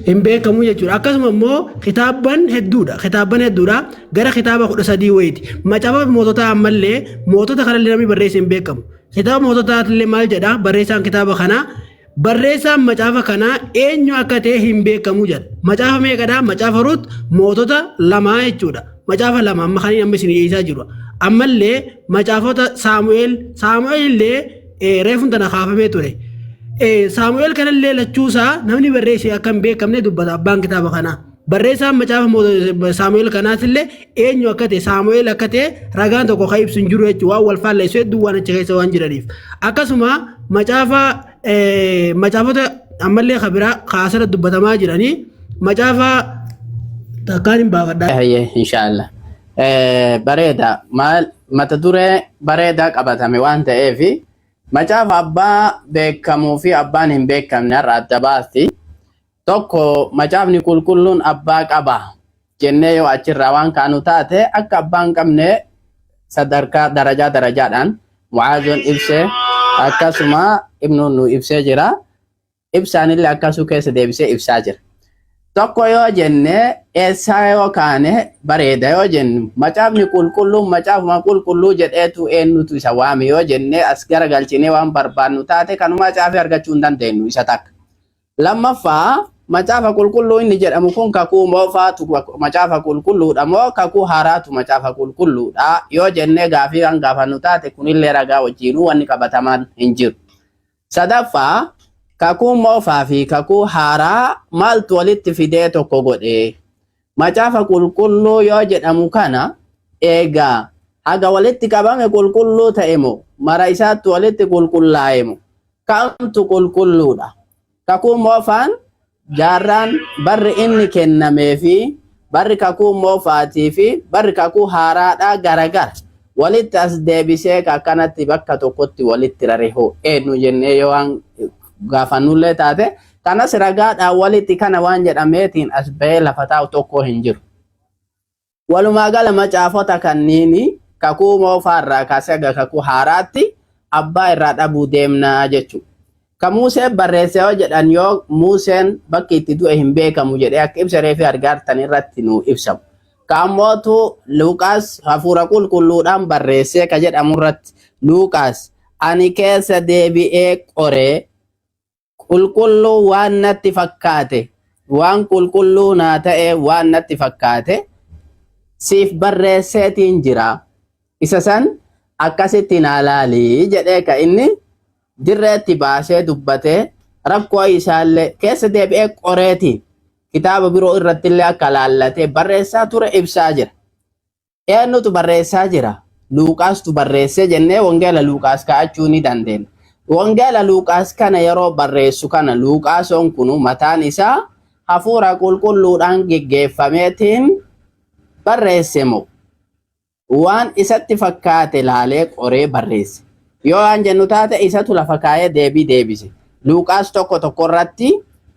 Hin beekamu jechuudha. Akkasuma immoo kitaabban hedduudha. Kitaabban hedduudha. Gara kitaaba 13 wayiiti. Macaafa moototaa ammallee mootota kanallee namni barreesse hin beekamu. Kitaaba moototaatillee maal jedha barreessaan kitaaba kanaa? Barreessaan macaafa kanaa eenyu akka ta'e hin beekamu jedha. Macaafa meeqadha? Macaafa Ruut, mootota lamaa jechuudha. Macaafa lama amma kan amma isin dhiyeessaa jiru. Ammallee macaafota Saamu'eel, Saamu'eel illee reefuun tana kaafamee ture. Saamu'eel kanallee lachuusaa namni barreesse akka hin beekamne dubbata abbaan kitaaba kanaa. Barreessaan macaafa Saamu'eel kanaatillee eenyu akka ta'e, Saamu'eel akka ta'e ragaan tokko kan ibsu hin jiru jechuudha. Waan wal faalleessu hedduu waan achi keessa waan jiraniif. Akkasuma macaafa macaafota ammallee kan biraa kaasirra dubbatamaa jiranii macaafa takkaan hin baafadhaa. Hayyee, inshaallah. Bareeda, maal mata duree bareedaa qabatame waan ta'eef, macaafa abbaa beekamuu fi abbaan hin beekamne har'a adda baasti. Tokko, macaafni qulqulluun abbaa qaba jennee yoo achirraa waan kaanu taate, akka abbaan qabne sadarkaa darajaa darajaadhaan Mucaazoon ibsee, akkasuma Ibnuun nu ibsee jira. Ibsaanillee akkasuu keessa deebisee ibsaa jira. Tokko yoo jenne, eessaa yoo kaane bareeda yoo jennu, macaafni qulqulluun macaafuma qulqulluu jedheetu eenyutu isa waame yoo jenne, as garagalchinee waan barbaannu taate kanumaa caafii argachuu hin dandeenyu isa takka. Lammaffaa, macaafa qulqulluu inni jedhamu kun kakuu moofaatu macaafa qulqulluudha moo kakuu haaraatu macaafa qulqulluudha yoo jennee gaafii kan gaafannu taate, kunillee ragaa wajjiinuu wanni qabatamaan hin jiru. Sadaffaa, kakuu moofaa fi kakuu haaraa maaltu walitti fidee tokko godhe? Macaafa qulqulluu yoo jedhamu kana eegaa haga walitti qabame qulqulluu ta'e moo mara isaatti walitti qulqullaa'e moo kamtu qulqulluudha? Kakuu moofaan jaarraan barri inni kennamee fi barri kakuu moofaatii fi barri kakuu haaraadhaa garagara. Walitti as deebisee ka akkanatti bakka tokkotti walitti rare hoo eenyu jennee yoo waan gaafannullee taate, kanas ragaadhaan walitti kana waan jedhameetiin as bahee lafa taa'u tokko hin jiru. Walumaa gala macaafota kanniini kakuu moofaa irraa kaasee haga kakuu haaraatti abbaa irraa dhabuu deemnaa jechuudha. Ka Muuseen barreesse yoo jedhan, yoo Muuseen bakki itti du'e hin beekamu jedhee akka ibsa reefii argaartan irratti nu ibsamu. Ka ammootu Luqaas hafuura qulqulluudhaan barreessee ka jedhamu irratti, Luqaas ani keessa deebi'ee qoree qulqulluu waan natti fakkaate, waan qulqulluu naa ta'e waan natti fakkaate siif barreesseetiin jira. Isa san akkasitti naa laalii jedhee ka inni dirreetti baasee dubbatee, rakkoo isaallee keessa deebi'ee qoreetiin kitaaba biroo irrattillee akka laallatee barreessaa ture ibsaa jira. Eenyutu barreessaa jira? Luuqaastu barreessee jennee wangeela Luuqaas kaa'achuu ni dandeenya. Wangeela Luuqaas kana yeroo barreessu kana, Luuqaasoon kun mataan isaa hafuura qulqulluudhaan geggeeffameetiin barreesse moo waan isatti fakkaate laalee qoree barreesse? Yoo waan jennu taate, isatu lafa kaa'ee deebii deebise. Luuqaas 1:1 irratti,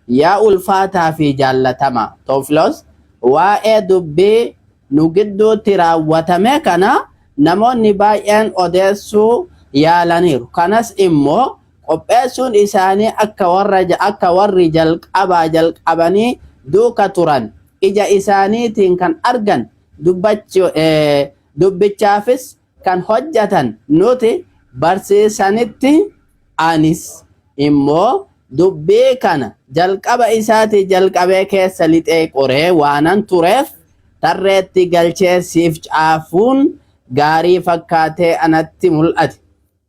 "Yaa ulfaataa fi jaallatama Tewofilos, waa'ee dubbii nu gidduutti raawwatame kana namoonni baay'een odeessuu yaalaniiru. Kanas immoo qopheessuun isaanii akka warri jalqabaa jalqabanii duuka turan, ija isaaniitiin kan argan, dubbichaafis kan hojjetan nuti barsiisanitti, anis immoo dubbii kana jalqaba isaatii jalqabee keessa lixee qoree waanan tureef, tarreetti galchee siif caafuun gaarii fakkaatee anatti mul'ate."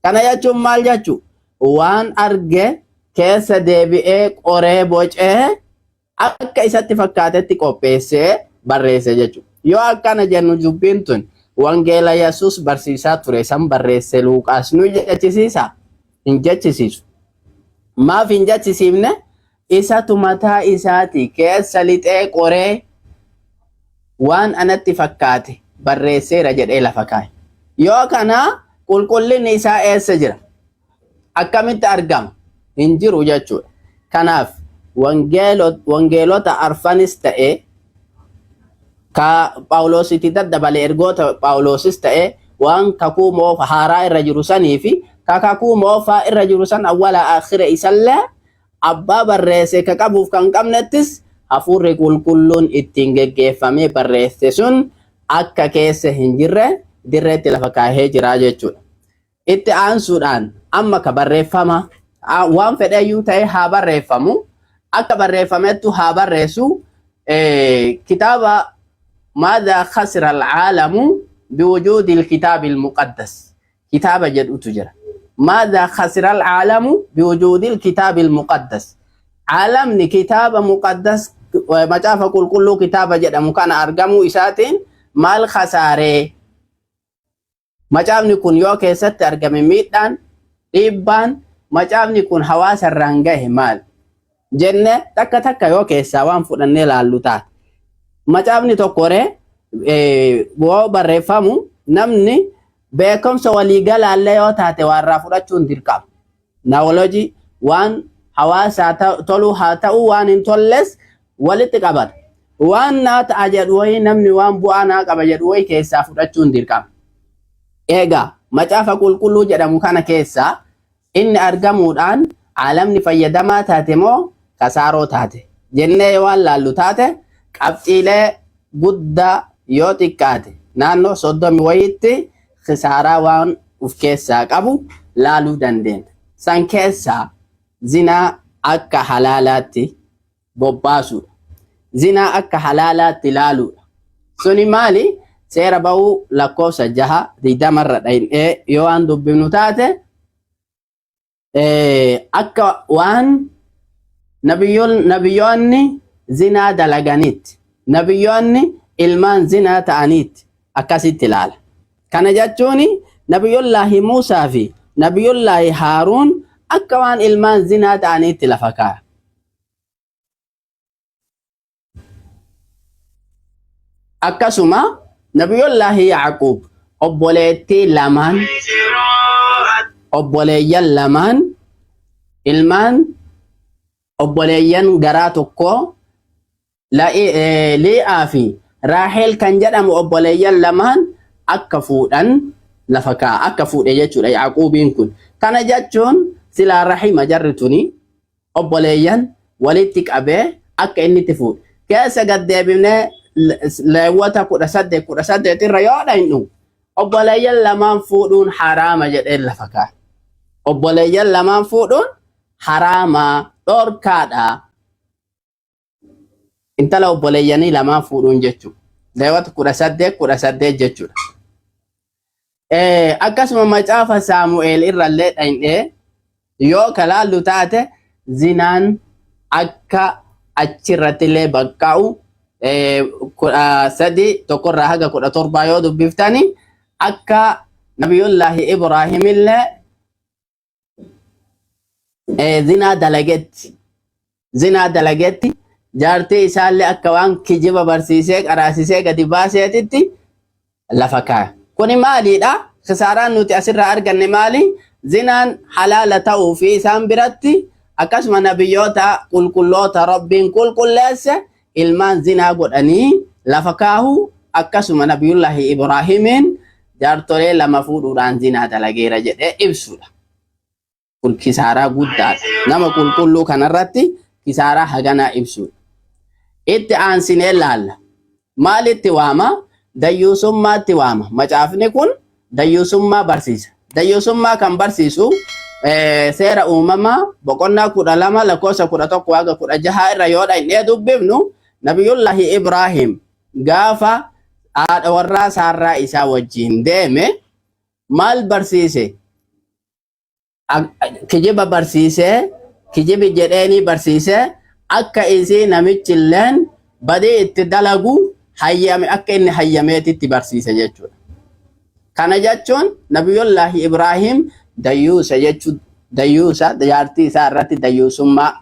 Kana jechuun maal jechuu? Waan arge keessa deebi'ee qoree bocee akka isatti fakkaatetti qopheessee barreesse jechuudha. Yoo akkana jennu, dubbiin tun wangeela Yesuus barsiisaa ture san barreesse Luuqaas nu jechisiisa? Hin jechisiisu. Maaf hin jechisiifne? Isatu mataa isaati keessa lixee qoree waan anatti fakkaate barreesseera jedhee lafa kaa'e. Yoo kana qulqullinni isaa eessa jira? Akkamitti argama? Hin jiru jechuudha. Kanaaf wangeelota arfanis ta'e, ka Phaawulositti daddabale ergoota Phaawulosis ta'e, waan kakuu moofa haaraa irra jiru sanii fi ka kakuu moofaa irra jiru san awwala akhira isallee abbaa barreesse ka qabuuf kan qabnettis, hafuurri qulqulluun ittiin geggeeffamee barreesse sun akka keessa hin jirre dirreetti lafa kaahee jira jechuudha. Itti aansuudhaan amma ka barreeffama waan fedheyyuu ta'e haa barreeffamu, akka barreeffamettu haa barreessu, kitaaba "ماذا خسر العالم بوجود الكتاب المقدس" kitaaba jedhutu jira. ماذا خسر العالم بوجود الكتاب المقدس. Caalamni kitaaba muqaddas, macaafa qulqulluu kitaaba jedhamu kana argamuu isaatiin maal khasaaree? Macaafni kun yoo keessatti argame miidhaan, dhiibbaan macaafni kun hawaasa irraan gahe maal? Jenne takka takka yoo keessaa waan fudhannee laallu taate. Macaafni tokko ree yoo barreeffamu, namni beekumsa waliigalaallee yoo taate waa irraa fudhachuun dirqama. Naawolojii waan hawaasaa toluu haa ta'u, waan hin tolles walitti qabata. Waan naa ta'a jedhu wayii, namni waan bu'aa naa qaba jedhu wayii keessaa fudhachuun dirqama. Egaa macaafa qulqulluu jedhamu kana keessaa inni argamuudhaan caalamni fayyadamaa taate moo kasaaroo taate jennee waan laallu taate, qabxiilee guddaa yoo xiqqaate naannoo 30 wayiitti kisaaraa waan of keessaa qabu laaluu dandeenya. San keessaa zinaa akka halaalaatti bobbaasuudha. Zinaa akka halaalaatti laaluudha. Suni maali? Seera Ba'uu lakkoofsa 6:20rra dhayinee yoo waan dubbifnu taate, akka waan nabiyyoonni zinaa dalaganitti, nabiyyoonni ilmaan zinaa ta'aniitti akkasitti ilaala. Kana jechuun Nabiyyullaahi Muusaa fi Nabiyyullaahi Haaruun akka waan ilmaan zinaa ta'aniitti lafa kaa'a. Akkasuma Nabiyyullaahi Yaaquub Obboleettii lamaan, obboleeyyan lamaan, ilmaan obboleeyyan garaa tokkoo, Lii'aa fi Raahel kan jedhamu obboleeyyan lamaan akka fuudhan lafa kaa'a. Akka fuudhe jechuudha Yaaquubiin kun. Kana jechuun silaa rahima jarri tuni obboleeyyan walitti qabee akka inni itti fuudhe. Keessa gad deebinee Leewwota 18:18 irra yoo dhaynu obboleeyyan lamaan fuudhuun haraama jedhee lafa kaa'a. Obboleeyyan lamaan fuudhuun haraama, dhorkaadha. Intala obboleeyyanii lamaan fuudhuun jechuudha. Leewwota 18:18 jechuudha. Akkasuma macaafa Saamu'eel irrallee dhayinee yoo kalaallu taate zinaan akka achirratti illee baqqa'u 13:1rraa haga 17 yoo dubbiftani akka Nabiyullaahi Ibraahimillee zinaa dalagetti jaartii isaallee akka waan kijiba barsiisee qaraasisee gadi baaseetitti lafa kaaya. Kuni maaliidha? Kisaaraan nuti asirraa arganne maali? Zinaan halaala ta'uu fi isaan biratti akkasuma nabiyyoota qulqulloota Rabbiin qulqulleesse ilmaan zinaa godhanii lafa kaahu, akkasuma Nabiyullaahi Ibraahimiin jaartolee lama fuudhuudhaan zinaa dalageera jedhee ibsudha. Kun kisaaraa guddaadha. Nama qulqulluu kanarratti kisaaraa haganaa ibsudha. Itti aansinee laalla. Maalitti waama? Dayyuusummaatti waama. Macaafni kun dayyuusummaa barsiisa. Dayyuusummaa kan barsiisu Seera Uumamaa boqonnaa 12 lakkoofsa 11 haga 16 irra yoo dhaqnee dubbifnu Nabiyullaahi Ibraahim gaafa haadha warraa Saarraa isaa wajjin deeme maal barsiise? Kijiba barsiisee, kijibi jedheenii barsiisee akka isii namichilleen badii itti dalagu hayyame, akka inni hayyameetitti barsiise jechuudha. Kana jechuun Nabiyullaahi Ibraahim dayyuusa jechuun dayyuusa jaartii isaa irratti dayyuusummaa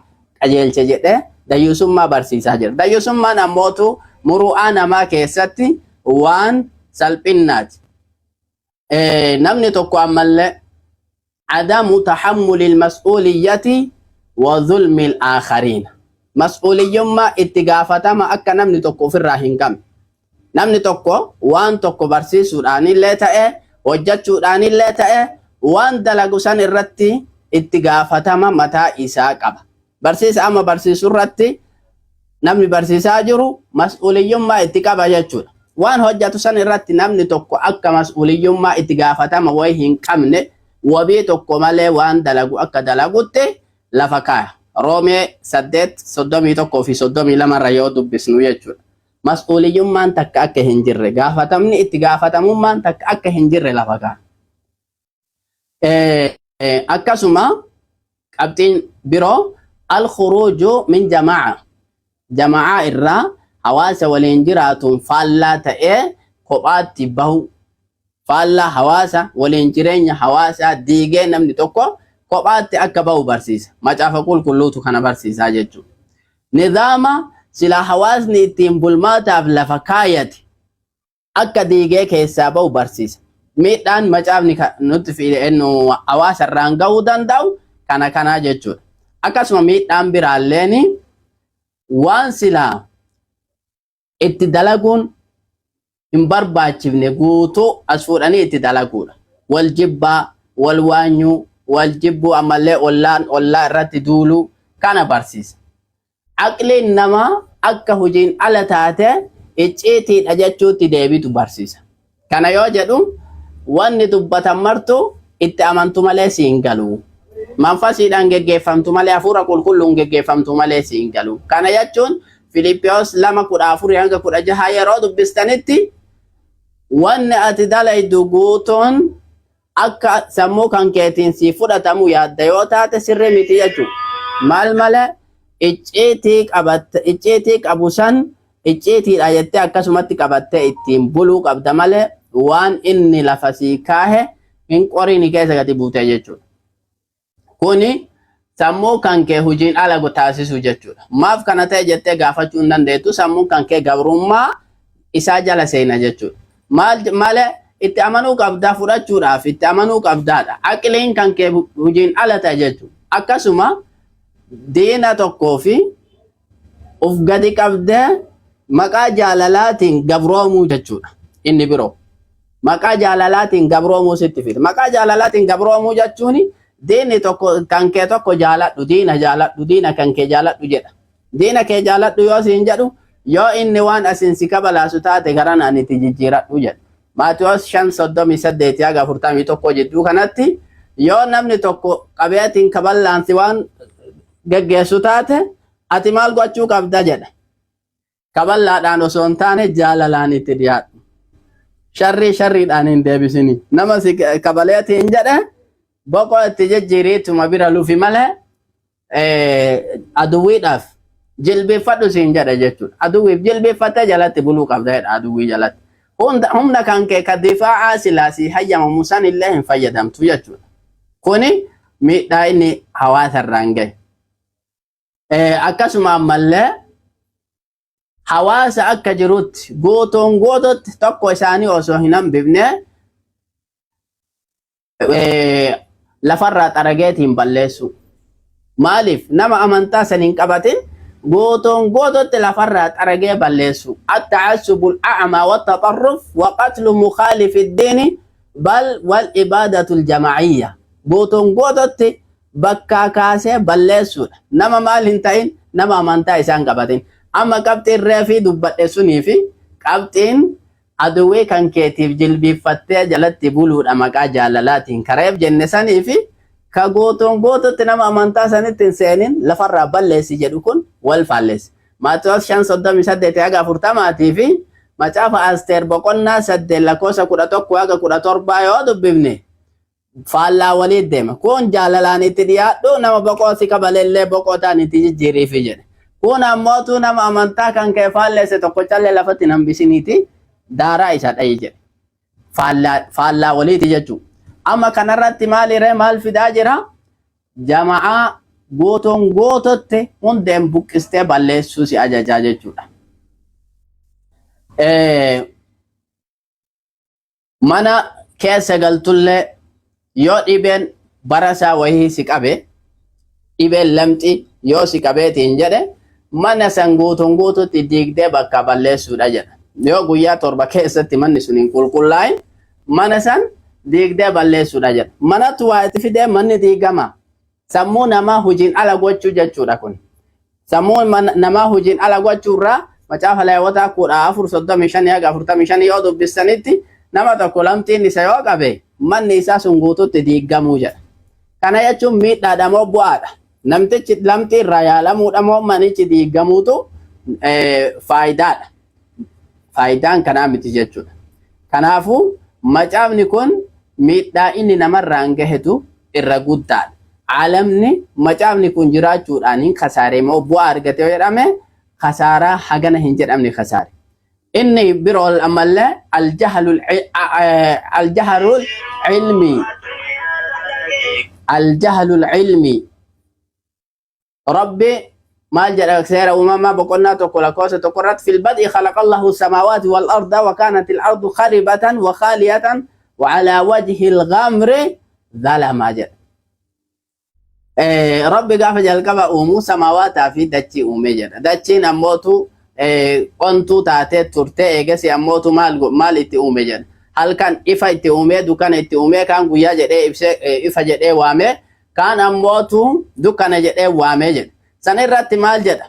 qajeelche jedhee dayyuusummaa barsiisaa jira. Dayyuusummaan ammootu muru'aa namaa keessatti waan salphinnaati. Namni tokko ammallee adamu tahammulil mas'uuliyyati wa zulmil aakhariin. Mas'uuliyyummaa, itti gaafatama akka namni tokko ofirraa hin qabne. Namni tokko waan tokko barsiisuudhaanillee ta'e, hojjechuudhaanillee ta'e, waan dalagu san irratti itti gaafatama mataa isaa qaba. Barsiisa amma barsiisu irratti namni barsiisaa jiru mas'uuliyyummaa itti qaba jechuudha. Waan hojjetu san irratti namni tokko akka mas'uuliyyummaa, itti gaafatama wayi hin qabne, wabii tokko malee waan dalagu akka dalagutti lafa kaaya. Roomee 8:31 fi 32 irra yoo dubbisnu jechuudha. Mas'uuliyyummaan takka akka hin jirre, gaafatamni itti gaafatamummaan takka akka hin jirre lafa kaaya. Akkasuma qabxiin biroo al-khuruuju min jamaa'a. Jama'aa irraa, hawaasa waliin jiraatuun faallaa ta'ee kophaatti bahu. Faallaa hawaasa waliin jireenya hawaasaa diigee namni tokko kophaatti akka bahu barsiisa. Macaafa Qulqulluutu kana barsiisaa jechuudha. Nizaama sila hawaasni ittiin bulmaataaf lafa kaayate akka diigee keessaa bahu barsiisa. Miidhaan macaafni nutti fide nu hawaasa irraan gahuu danda'u kana kanaa jechuudha. Akkasuma miidhaan biraalleen waan silaa itti dalaguun hin barbaachifne guutuu as fuudhanii itti dalaguudha. Wal jibbaa, wal waanyuu, wal jibbuu, ammallee ollaan ollaa irratti duuluu kana barsiisa. Aqliin namaa akka hojiin ala taate icciitiidha jechuutti deebitu barsiisa. Kana yoo jedhu wanni dubbatan martu itti amantu malee siin galu. Manfasiidhaan geggeeffamtu malee, hafuura qulqulluun geggeeffamtu malee siin galu. Kana jechuun Filiippiyoos 2:14 hanga 16 yeroo dubbistanitti wanni ati dalaydu guutuun akka sammuu kan keetiin si fudhatamu yaadda yoo taate sirrii miti jechuudha. Maal malee icciitii qabatte, icciitii qabu san icciitiidha jettee akkasumatti qabattee ittiin buluu qabda malee waan inni lafa sii kaahe hin qoriini keessa gadi buutee jechuudha. Kuni sammuu kan kee hojiin ala taasisu jechuudha. Maaf kana ta'e jettee gaafachuu hin dandeettu, sammuun kan kee gabrummaa isaa jala seena jechuudha. Maal malee Itti amanuu qabdaa fudhachuudhaaf itti amanuu qabdaadha. Aqliin kan kee hojiin ala ta'e jechuudha. Akkasuma diina tokkoo fi of gadi qabdee maqaa jaalalaatiin gabroomuu jechuudha. Inni biroo. Maqaa jaalalaatiin gabroomuu sitti fida. Maqaa jaalalaatiin gabroomuu jechuun diinni tokko kan kee tokko jaaladhu, diina jaaladhu, diina kan kee jaaladhu jedha. Diina kee jaaladhu yoo siin jedhu, yoo inni waan asiin si kabalaasu taate garaan ani itti jijjiiradhu jedha. Maatiyoos 5:38 haga 41 jidduu kanatti yoo namni tokko qabeetiin kaballaansi waan geggeessu taate ati maal gochuu qabda jedha. Kaballaadhaan osoo hin taane jaalalaan itti dhiyaadhu. Sharrii sharriidhaan hin deebisini. Nama si kabaleetiin jedhe boqoo itti jijjiiriituma bira lufi malee aduwwiidhaaf jilbeeffadhu siin jedha jechuudha. Aduwwiif jilbeeffattee jalatti buluu qabda jedha aduwwii jalatti. Humna kan kee ka difaa'aa silaa si hayyamamu san illee hin fayyadamtu jechuudha. Kuni miidhaa inni hawaasa irraan gahe. Akkasuma ammallee hawaasa akka jirutti guutuun guututti tokko isaanii osoo hin hambifne lafarraa xarageetiin balleessu. Maaliif nama amantaa san hin qabatin guutuun guututti lafarraa xaragee balleessu. التعصب الأعمى والتطرف وقتل مخالف الدين بل والإبادة الجماعية. Guutuun guututti bakkaa kaasee balleessuudha. Nama maal hin ta'in, nama amantaa isaan qabatin. Amma qabxiin reefii dubbadhe sunii fi qabxiin aduwwii kan keetiif jilbiiffattee jalatti buluudha maqaa jaalalaatiin kareef jenne sanii fi ka guutuun guututti nama amantaa sanitti hin seenin lafarraa balleessi jedhu kun wal faalleessi. Maatiyoos 5:38 haga 40 fi macaafa Asteer boqonnaa 8 lakkoofsa 11 haga 17 yoo dubbifne faallaa waliit deema. Kun jaalalaan itti dhiyaadhu, nama boqoo si kabalellee boqootaan itti jijjiiriifi jedhe. Kun ammootu nama amantaa kan kee faalleesse tokkochallee lafatti hin hambisiniiti daaraa isa dhayi jedhe. Faallaa waliiti jechuudha. Amma kanarratti maaliree maal fidaa jira? Jama'aa guutuun guututti hundeen buqqistee balleessuu si ajajaa jechuudha. Mana keessa galtullee yoo dhibeen barasaa wayii si qabe, dhibeen lamxi yoo si qabeetiin jedhe, mana san guutuun guututti diigdee bakka balleessuudha jedha. Yoo guyyaa 7 keessatti manni sun hin qulqullaa'in mana san diigdee balleessuudha jedha. Manatu waa itti fidee manni diigama. Sammuu namaa hojiin ala gochuu jechuudha kun. Sammuu namaa hojiin ala gochuurraa macaafa Leewwataa 14:35 haga 45 yoo dubbistanitti nama tokko lamxiin isa yoo qabe manni isaa sun guututti diigamuu jedha. Kana jechuun miidhaadha moo bu'aadha? Namtichi lamxii irraa yaalamuudha moo manichi diigamuutu faayidaadha? Faayidaan kanaa miti jechuudha. Kanaafuu macaafni kun miidhaa inni namarraan gahetu irra guddaadha. Aalamni macaafni kun jiraachuudhaan hin kasaare moo bu'aa argate yoo jedhame, kasaaraa hagana hin jedhamne kasaare. Inni biroo ammallee الجهل العلمي، الجهل العلمي. Rabbi maal jedha? Seera uumamaa boqonnaa 1 lakkoofsa 1 irratti في البدء خلق الله السماوات والأرض وكانت الأرض خربة وخالية وعلى وجه الغمر ظلمة jedha. Rabbi gaafa jalqaba uumuu samawaataa fi dachii uume jedha. Dachiin ammootu qontuu taatee turte, eegasi ammootu maal itti uume jedha. Halkan ifa itti uumee, dukkana itti uumee, kaan guyyaa jedhee ibsee ifa jedhee waamee, kaan ammootu dukkana jedhee waamee jedha. San irratti maal jedha?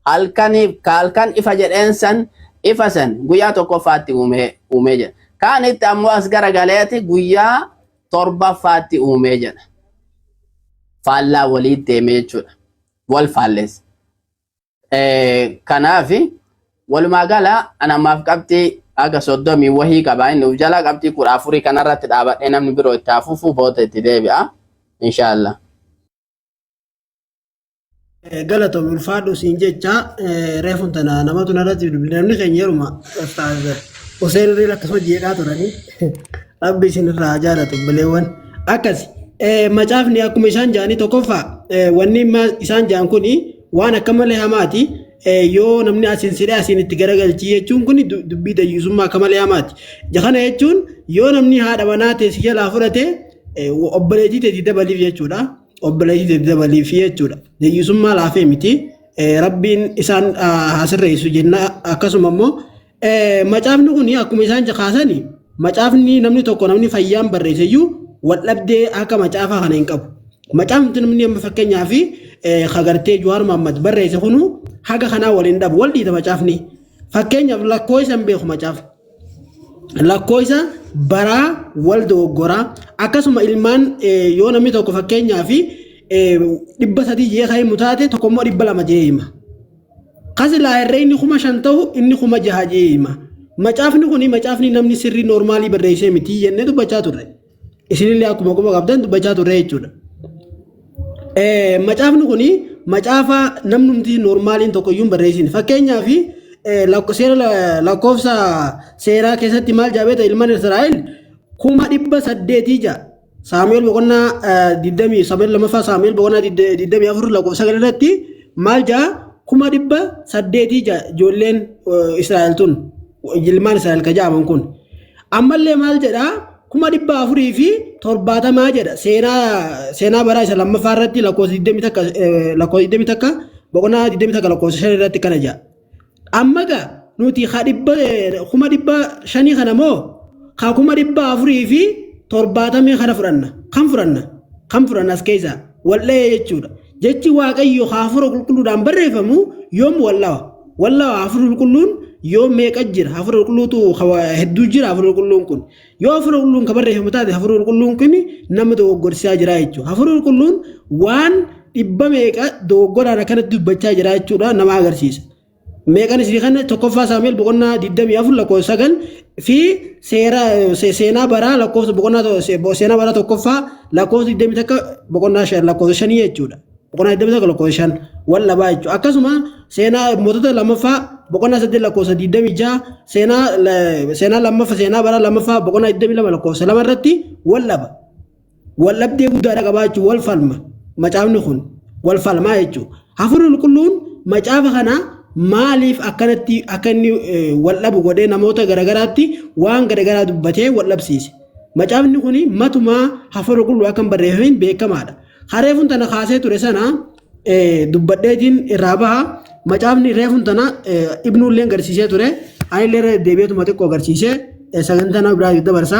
Halkaniif halkan ifa jedheen san ifa san guyyaa tokkoffaatti uumee jedha. Kaan itti ammoo as garagaleeti guyyaa torbaffaatti uumee jedha. Faallaa walii deeme jechuudha. Wal faalleessa. Kanaaf walumaa gala ana ammaaf qabxii haga 30 wahii qaba. Inni uf jalaa qabxii 14 kanarratti dhaabadhee namni biroo itti hafuufu booda itti deebi'a. Inshaallah. Galatoom, ulfaadhu siin jecha. Reefun tana namatu narratti bilbile. Namni keenya yeruma Ustaaz Hussein Riil akkasuma jeeqaa turanii, Rabbi isin irraa haa jaalatu obboleewwan. Akkas macaafni akkuma isaan jedhanii tokkoffaa wanni isaan jedhan kuni waan akka malee hamaati. Yoo namni asiin sidhee asiin itti garagalchii jechuun kun dubbii dayyuusummaa akka malee hamaati. Kana jechuun yoo namni haadha manaa ta'e si jalaa fudhate obboleettii teetii dabaliif jechuudha. Obboleettii teetii dabaliif jechuudha. Dayyuusummaa laafee miti. Rabbiin isaan haa sirreessu jenna. Akkasuma immoo macaafni kun akkuma isaan kaasani, macaafni namni tokko, namni fayyaan barreesseyyuu wal dhabdee akka macaafaa kana hin qabu. Macaafni namni amma fakkeenyaa fi kagartee Jawaar Mohammad barreesse kunu haga kanaa waliin dhabu, wal dhiita macaafni. Fakkeenyaaf lakkoofsa hin beeku macaafni. Lakkoofsa baraa wal dogoggoraa. Akkasuma ilmaan yoo namni tokko fakkeenyaa fi 300 jee kan himu taate, tokko immoo 200 jee hima. Kasilaa herree inni 5,000 ta'u, inni 6,000 jee hima. Macaafni kuni macaafni namni sirrii normalii barreessee miti jennee dubbachaa turre. Isinillee akkuma quba qabdan dubbachaa turre jechuudha. Macaafni kuni macaafa namnumti normaliin tokko iyyuu hin barreessin. Fakkeenyaaf seera lakkoofsa seeraa keessatti maal jaabeeta? Ilmaan Israa'el 800,000 ja'a. Saamu'eel boqonnaa 20, Saamu'eel lammaffaa, Saamu'eel boqonnaa 24 lakkoofsa 9 irratti maal ja'a? 800,000 ja'a ijoolleen Israa'el tun, ilmaan Israa'el ka ja'aman kun. Ammallee maal jedhaa? 470,000 jedha. Seenaa baraa isa lammaffaa irratti lakkoofsa 21, lakkoofsa 21, boqonnaa 21 lakkoofsa 5 irratti kana jedha. Amma gaa nuti ka 500,000 kana moo ka 470,000 kana fudhanna? Kan fudhanna? Kan fudhanna as keessaa? Wal'ee jechuudha. Jechi Waaqayyo hafuura qulqulluudhaan barreeffamu yoom wallawa? Wallawa hafuura qulqulluun yoo meeqa jira? Hafuura qulqulluutu hedduu jira hafuura qulqulluun kun. Yoo hafuura qulqulluun ka barreeffamu taate, hafuura qulqulluun kun nama dogoggorsiisaa jira jechuudha. Hafuura qulqulluun waan dhibba meeqa dogoggoraan akkanatti dubbachaa jira jechuudha nama agarsiisa. Meeqan isinii kana? Tokkoffaa Saamu'eel boqonnaa 24 lakkoofsa 9 fi seera seenaa baraa lakkoofsa boqonnaa seenaa baraa tokkoffaa lakkoofsa 21 boqonnaa 5 lakkoofsa 5 jechuudha. Boqonnaa 21 lakkoofsa 5 wal dhabaa jechuudha. Akkasuma seenaa mootota lammaffaa boqonnaa 8 lakkoofsa 26, seenaa lammaffaa, seenaa baraa lammaffaa boqonnaa 22 lakkoofsa 2 irratti wal dhaba. Wal dhabdee guddaadha qabaachuu, wal falma macaafni kun, wal falmaa jechuudha. Hafuurri qulqulluun macaafa kana maaliif akkanatti akka inni wal dhabu godhee, namoota garagaraatti waan garagaraa dubbatee wal dhabsiise? Macaafni kun matumaa hafuura qulqulluu akka hin barreeffamin beekamaadha. Reefuun tana kaasee ture sana dubbadheetiin irraa baha. Macaafni reefuun tana ibnuullee agarsiisee ture. Anillee irra deebi'eetuma xiqqoo agarsiisee sagantaa nama biraa dabarsa.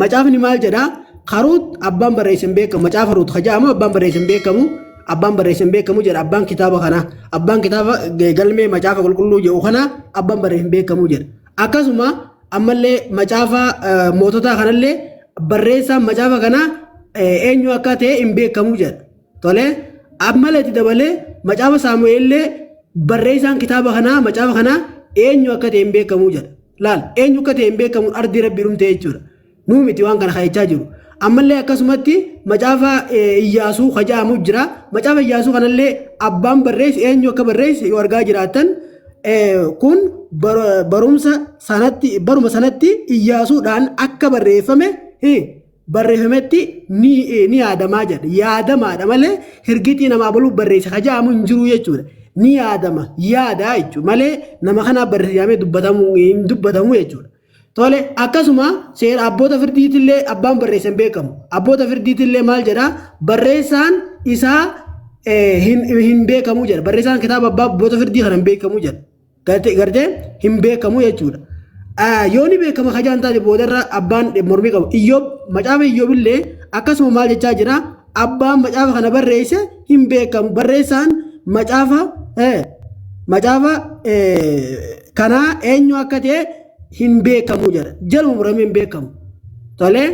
Macaafni maal jedhaa? Karuut abbaan barreesse hin beekamu. Macaafa Ruut hajaamu abbaan barreesse hin beekamu. Abbaan barreesse hin beekamu jedha abbaan kitaaba kanaa. Abbaan kitaaba galmee macaafa qulqulluu jedhu kana abbaan barreesse hin beekamu jedha. Akkasuma ammallee macaafa moototaa kanallee barreessaan macaafa kanaa eenyu akka ta'e hin beekamu jedha. Tolee, ammallee itti dabalee macaafa Saamu'eellee barreessaan kitaaba kanaa, macaafa kanaa eenyu akka ta'e hin beekamu jedha. Laal, eenyu akka ta'e hin beekamu, ardii rabbii dhumte jechuudha. Nuu miti waan kana ka'echaa jiru. Ammallee akkasumatti macaafa Iyyaasuu hajaamu jira. Macaafa Iyyaasuu kanallee abbaan barreesse eenyu akka barreesse yoo argaa jiraattan, kun barumsa sanatti, baruma sanatti Iyyaasuudhaan akka barreeffame barreeffametti ni yaadamaa jedha. Yaadamaadha malee hirgitii namaa baluuf barreesse hajaamu hin jiru jechuudha. Ni yaadama, yaada jechuudha malee nama kanaaf barreesse jedhamee dubbatamu hin dubbatamu jechuudha. Tole, akkasuma seera abboota firdiitillee abbaan barreesse hin beekamu. Abboota firdiitillee maal jedhaa? Barreessaan isaa hin beekamu jedha. Barreessaan kitaaba abbaa abboota firdii kana hin beekamu jedha. Gartee hin beekamu jechuudha. Yoo ni beekama hajaan taate, boodarra abbaan mormii qabu. Iyyoob, macaafa Iyyoobillee akkasuma maal jechaa jira? Abbaan macaafa kana barreesse hin beekamu. Barreessaan macaafa kanaa eenyu akka ta'e hin beekamu jedha. Jaluma muramee hin beekamu. Tolee,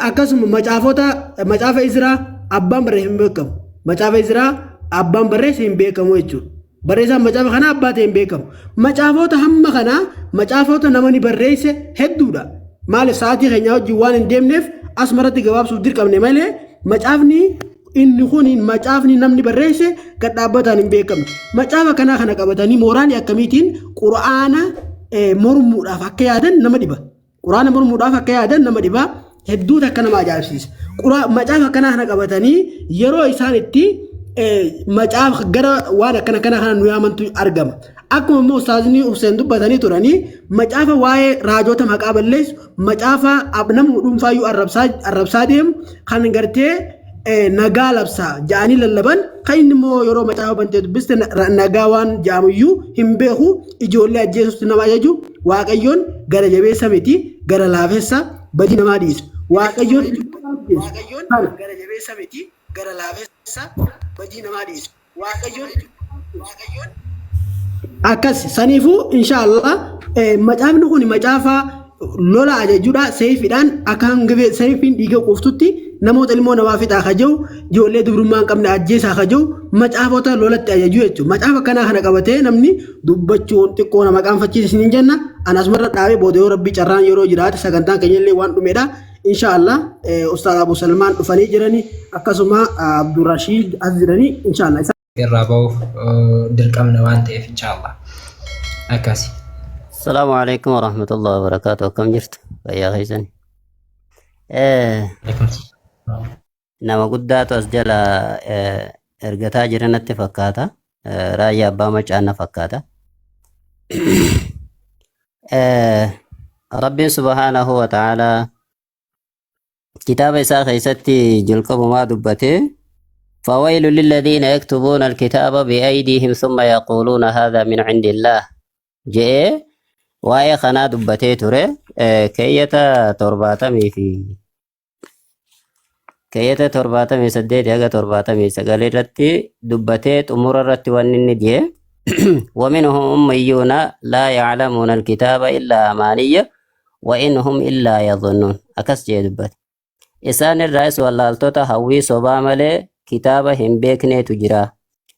akkasuma macaafota, macaafa Izraa abbaan barreesse hin beekamu. Macaafa Izraa abbaan barreesse hin beekamu jechuudha. Barreessaan macaafa kanaa abbaa ta'e hin beekamu. Macaafota hamma kanaa, macaafota namni barreesse hedduudha. Maaliif sa'aatii keenya wajjin waan hin deemneef asumarratti gabaabsuuf dirqamne malee, macaafni inni kun macaafni namni barreesse gad dhaabbataan hin beekamne. Macaafa kanaa kana qabatanii mooraalii akkamiitiin qura'aana mormuudhaaf akka yaadan nama dhiba. Quraana mormuudhaaf akka yaadan nama dhiba. Hedduutu akka nama ajaa'ibsiisa. Macaafa kanaa kana qabatanii yeroo isaan itti Macaafa gara waan akkana kana kana nu yaamantu argama. Akkuma immoo ustaazni Hussein dubbatanii turanii, macaafa waa'ee raajota maqaa balleessu, macaafa nama dhuunfaayyuu arrabsaa deemu, kan gartee nagaa labsaa ja'anii lallaban, kan inni immoo yeroo macaafa bantee dubbiste nagaa waan ja'amuyyuu hin beeku, ijoollee ajjeesutti nama ajaju. Waaqayyoon gara jabeessa miti, gara laafessa, badii namaa dhiisa. Waaqayyoon gara jabeessa miti, gara laafessa, badii namaa dhiisa. Waaqayyoon akkas. Saniifuu inshaallah macaafni kun macaafa lola ajajuudha. Seefiidhaan akka hanga seefiin dhiiga quuftutti namoota ilmoo namaa fixaa ka jiru, ijoollee dubrummaa hin qabne ajjeesaa ka jiru, macaafota lolatti ajaju jechuudha. Macaafa akkanaa kana qabatee namni dubbachuun xiqqoo nama qaanfachiisa isiniin jenna. Ani asumarra dhaabee, booda yoo rabbii carraan yeroo jiraate, sagantaan keenya illee waan dhumedha. Inshaallah Ustaaz Abu Salmaan dhufanii jiranii, akkasuma Abdurrashiid as jiranii, inshaallah. Irraa ba'uuf dirqamna waan ta'eef, inshaallah akkasi. السلام عليكم ورحمة الله وبركاته. Akkam jirtu? Fayyaa keessani? Nama guddaatu as jala ergataa jira natti fakkaata. Raayyaa abbaa macaa na fakkaata. Rabbiin سبحانه وتعالى kitaaba isaa keessatti jalqabumaa dubbatee: فويل للذين يكتبون الكتاب بأيديهم ثم يقولون هذا من عند الله je'ee waa'ee kanaa dubbatee ture. Keeyyata 70 fi keeyyata 78 haga 79 irratti dubbatee, xumura irratti wanni inni jedhe: ومنهم أميون لا يعلمون الكتاب إلا أماني وإن هم إلا يظنون akkas jee dubbate. Isaan irraas wallaaltota hawwii sobaa malee kitaaba hin beekneetu jira,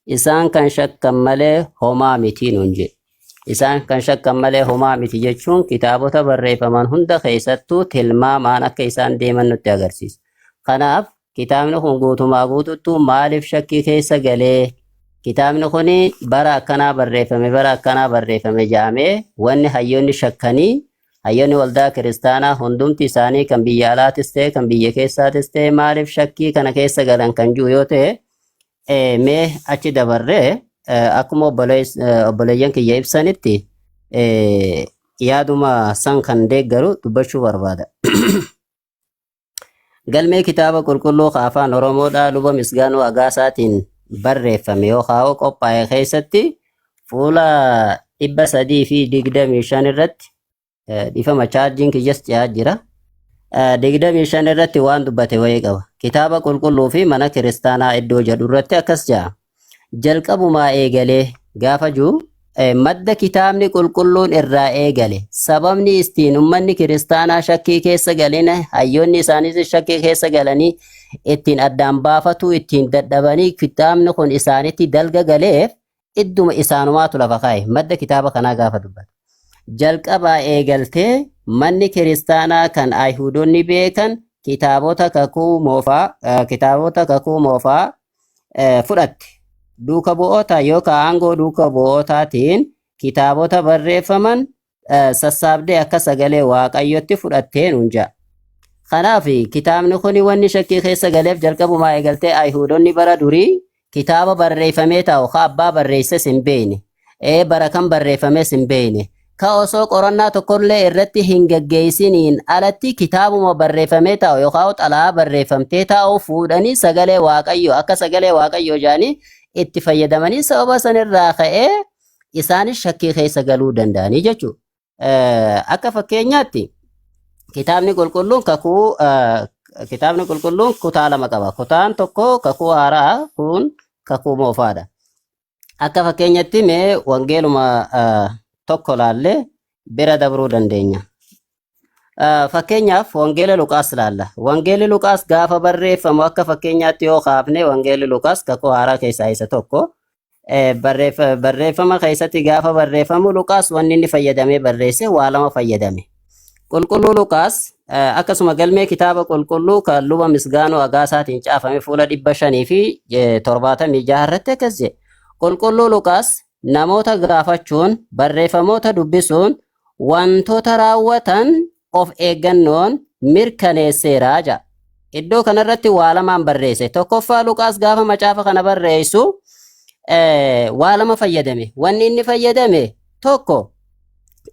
isaan kan shakkan malee homaa miti nuun jedhe. Isaan kan shakkan malee homaa miti jechuun kitaabota barreeffaman hunda keessattuu tilmaamaan akka isaan deeman nutti agarsiisa. Kanaaf kitaabni kun guutumaa guututtuu maaliif shakkii keessa galee, kitaabni kun bara akkanaa barreeffame, bara akkanaa barreeffame jedhamee wanni hayyoonni shakkanii, hayyoonni waldaa kiristaanaa hundumti isaanii, kan biyya alaatis ta'e kan biyya keessaatis ta'e, maaliif shakkii kana keessa galan kan jiru yoo ta'e, mee achi dabarree akkuma obboleeyyan kiyya ibsanitti yaaduma san kan deeggaru dubbachuu barbaada. Galmee kitaaba qulqulluu ka afaan Oromoodhaa luba Misgaanuu Agaasaatiin barreeffame yookaan qophaa'e keessatti fuula 325 irratti, dhiifama, chaarjiin kiyyas ce'aa jira. 25 irratti waan dubbate wayii qaba. Kitaaba qulqulluu fi mana kiristaanaa iddoo jedhu irratti akkas jedha. Jalqabumaa eegalee gaafa jiru, madda kitaabni qulqulluun irraa eegale, sababni ittiin ummanni kiristaanaa shakkii keessa galina, hayyoonni isaanis shakkii keessa galanii ittiin addaan baafatu ittiin dadhabanii, kitaabni kun isaanitti dalga galeef idduma isaanumaatu lafa kaa'e madda kitaaba kanaa gaafa dubbatu. Jalqabaa eegaltee manni kiristaanaa kan Ayhuudonni beekan kitaabota kakuu moofaa fudhatte. Duuka bu'oota yookaan aangoo duuka bu'ootaatiin kitaabota barreeffaman sassaabdee akka sagalee Waaqayyotti fudhattee nuun jedha. Kanaaf kitaabni kun wanni shakkii keessa galeef, jalqabumaa eegaltee Ayhuudonni bara durii kitaaba barreeffamee taa'u ka abbaa barreesses hin beekne, bara kan barreeffames hin beekne, ka osoo qorannaa tokkollee irratti hin gaggeessiniin alatti kitaabuma barreeffamee taa'u yookaan xalaa barreeffamtee taa'u fuudhanii sagalee Waaqayyoo, akka sagalee Waaqayyoo jedhanii itti fayyadamanii, sababa sanirraa ka'ee isaanis shakkii keessa galuu danda'anii jechuudha. Akka fakkeenyaatti kitaabni qulqulluun kutaa lama qaba. Kutaan tokko kakuu haaraa, kun kakuu moofaadha. Akka fakkeenyatti mee wangeeluma tokko laallee bira dabruu dandeenya. Fakkeenyaaf wangeela Luqaas laalla. Wangeelli Luqaas gaafa barreeffamu, akka fakkeenyaatti yoo kaafne, wangeelli Luqaas kakuu haaraa keessaa isa tokko. Barreeffama keessatti gaafa barreeffamu Luqaas wanni inni fayyadamee barreesse waa lama fayyadame. Qulqulluu Luqaas akkasuma galmee kitaaba qulqulluu kan luba Misgaanuu Agaasaatiin caafame fuula 576 irratti akkas jedhe. Qulqulluu Luqaas namoota gaafachuun, barreeffamoota dubbisuun, wantoota raawwatan of eeggannoon mirkaneesseera jedha. Iddoo kanarratti waa lamaan barreesse. Tokkoffaa Luqaas gaafa macaafa kana barreessu waa lama fayyadame. Wanni inni fayyadame tokko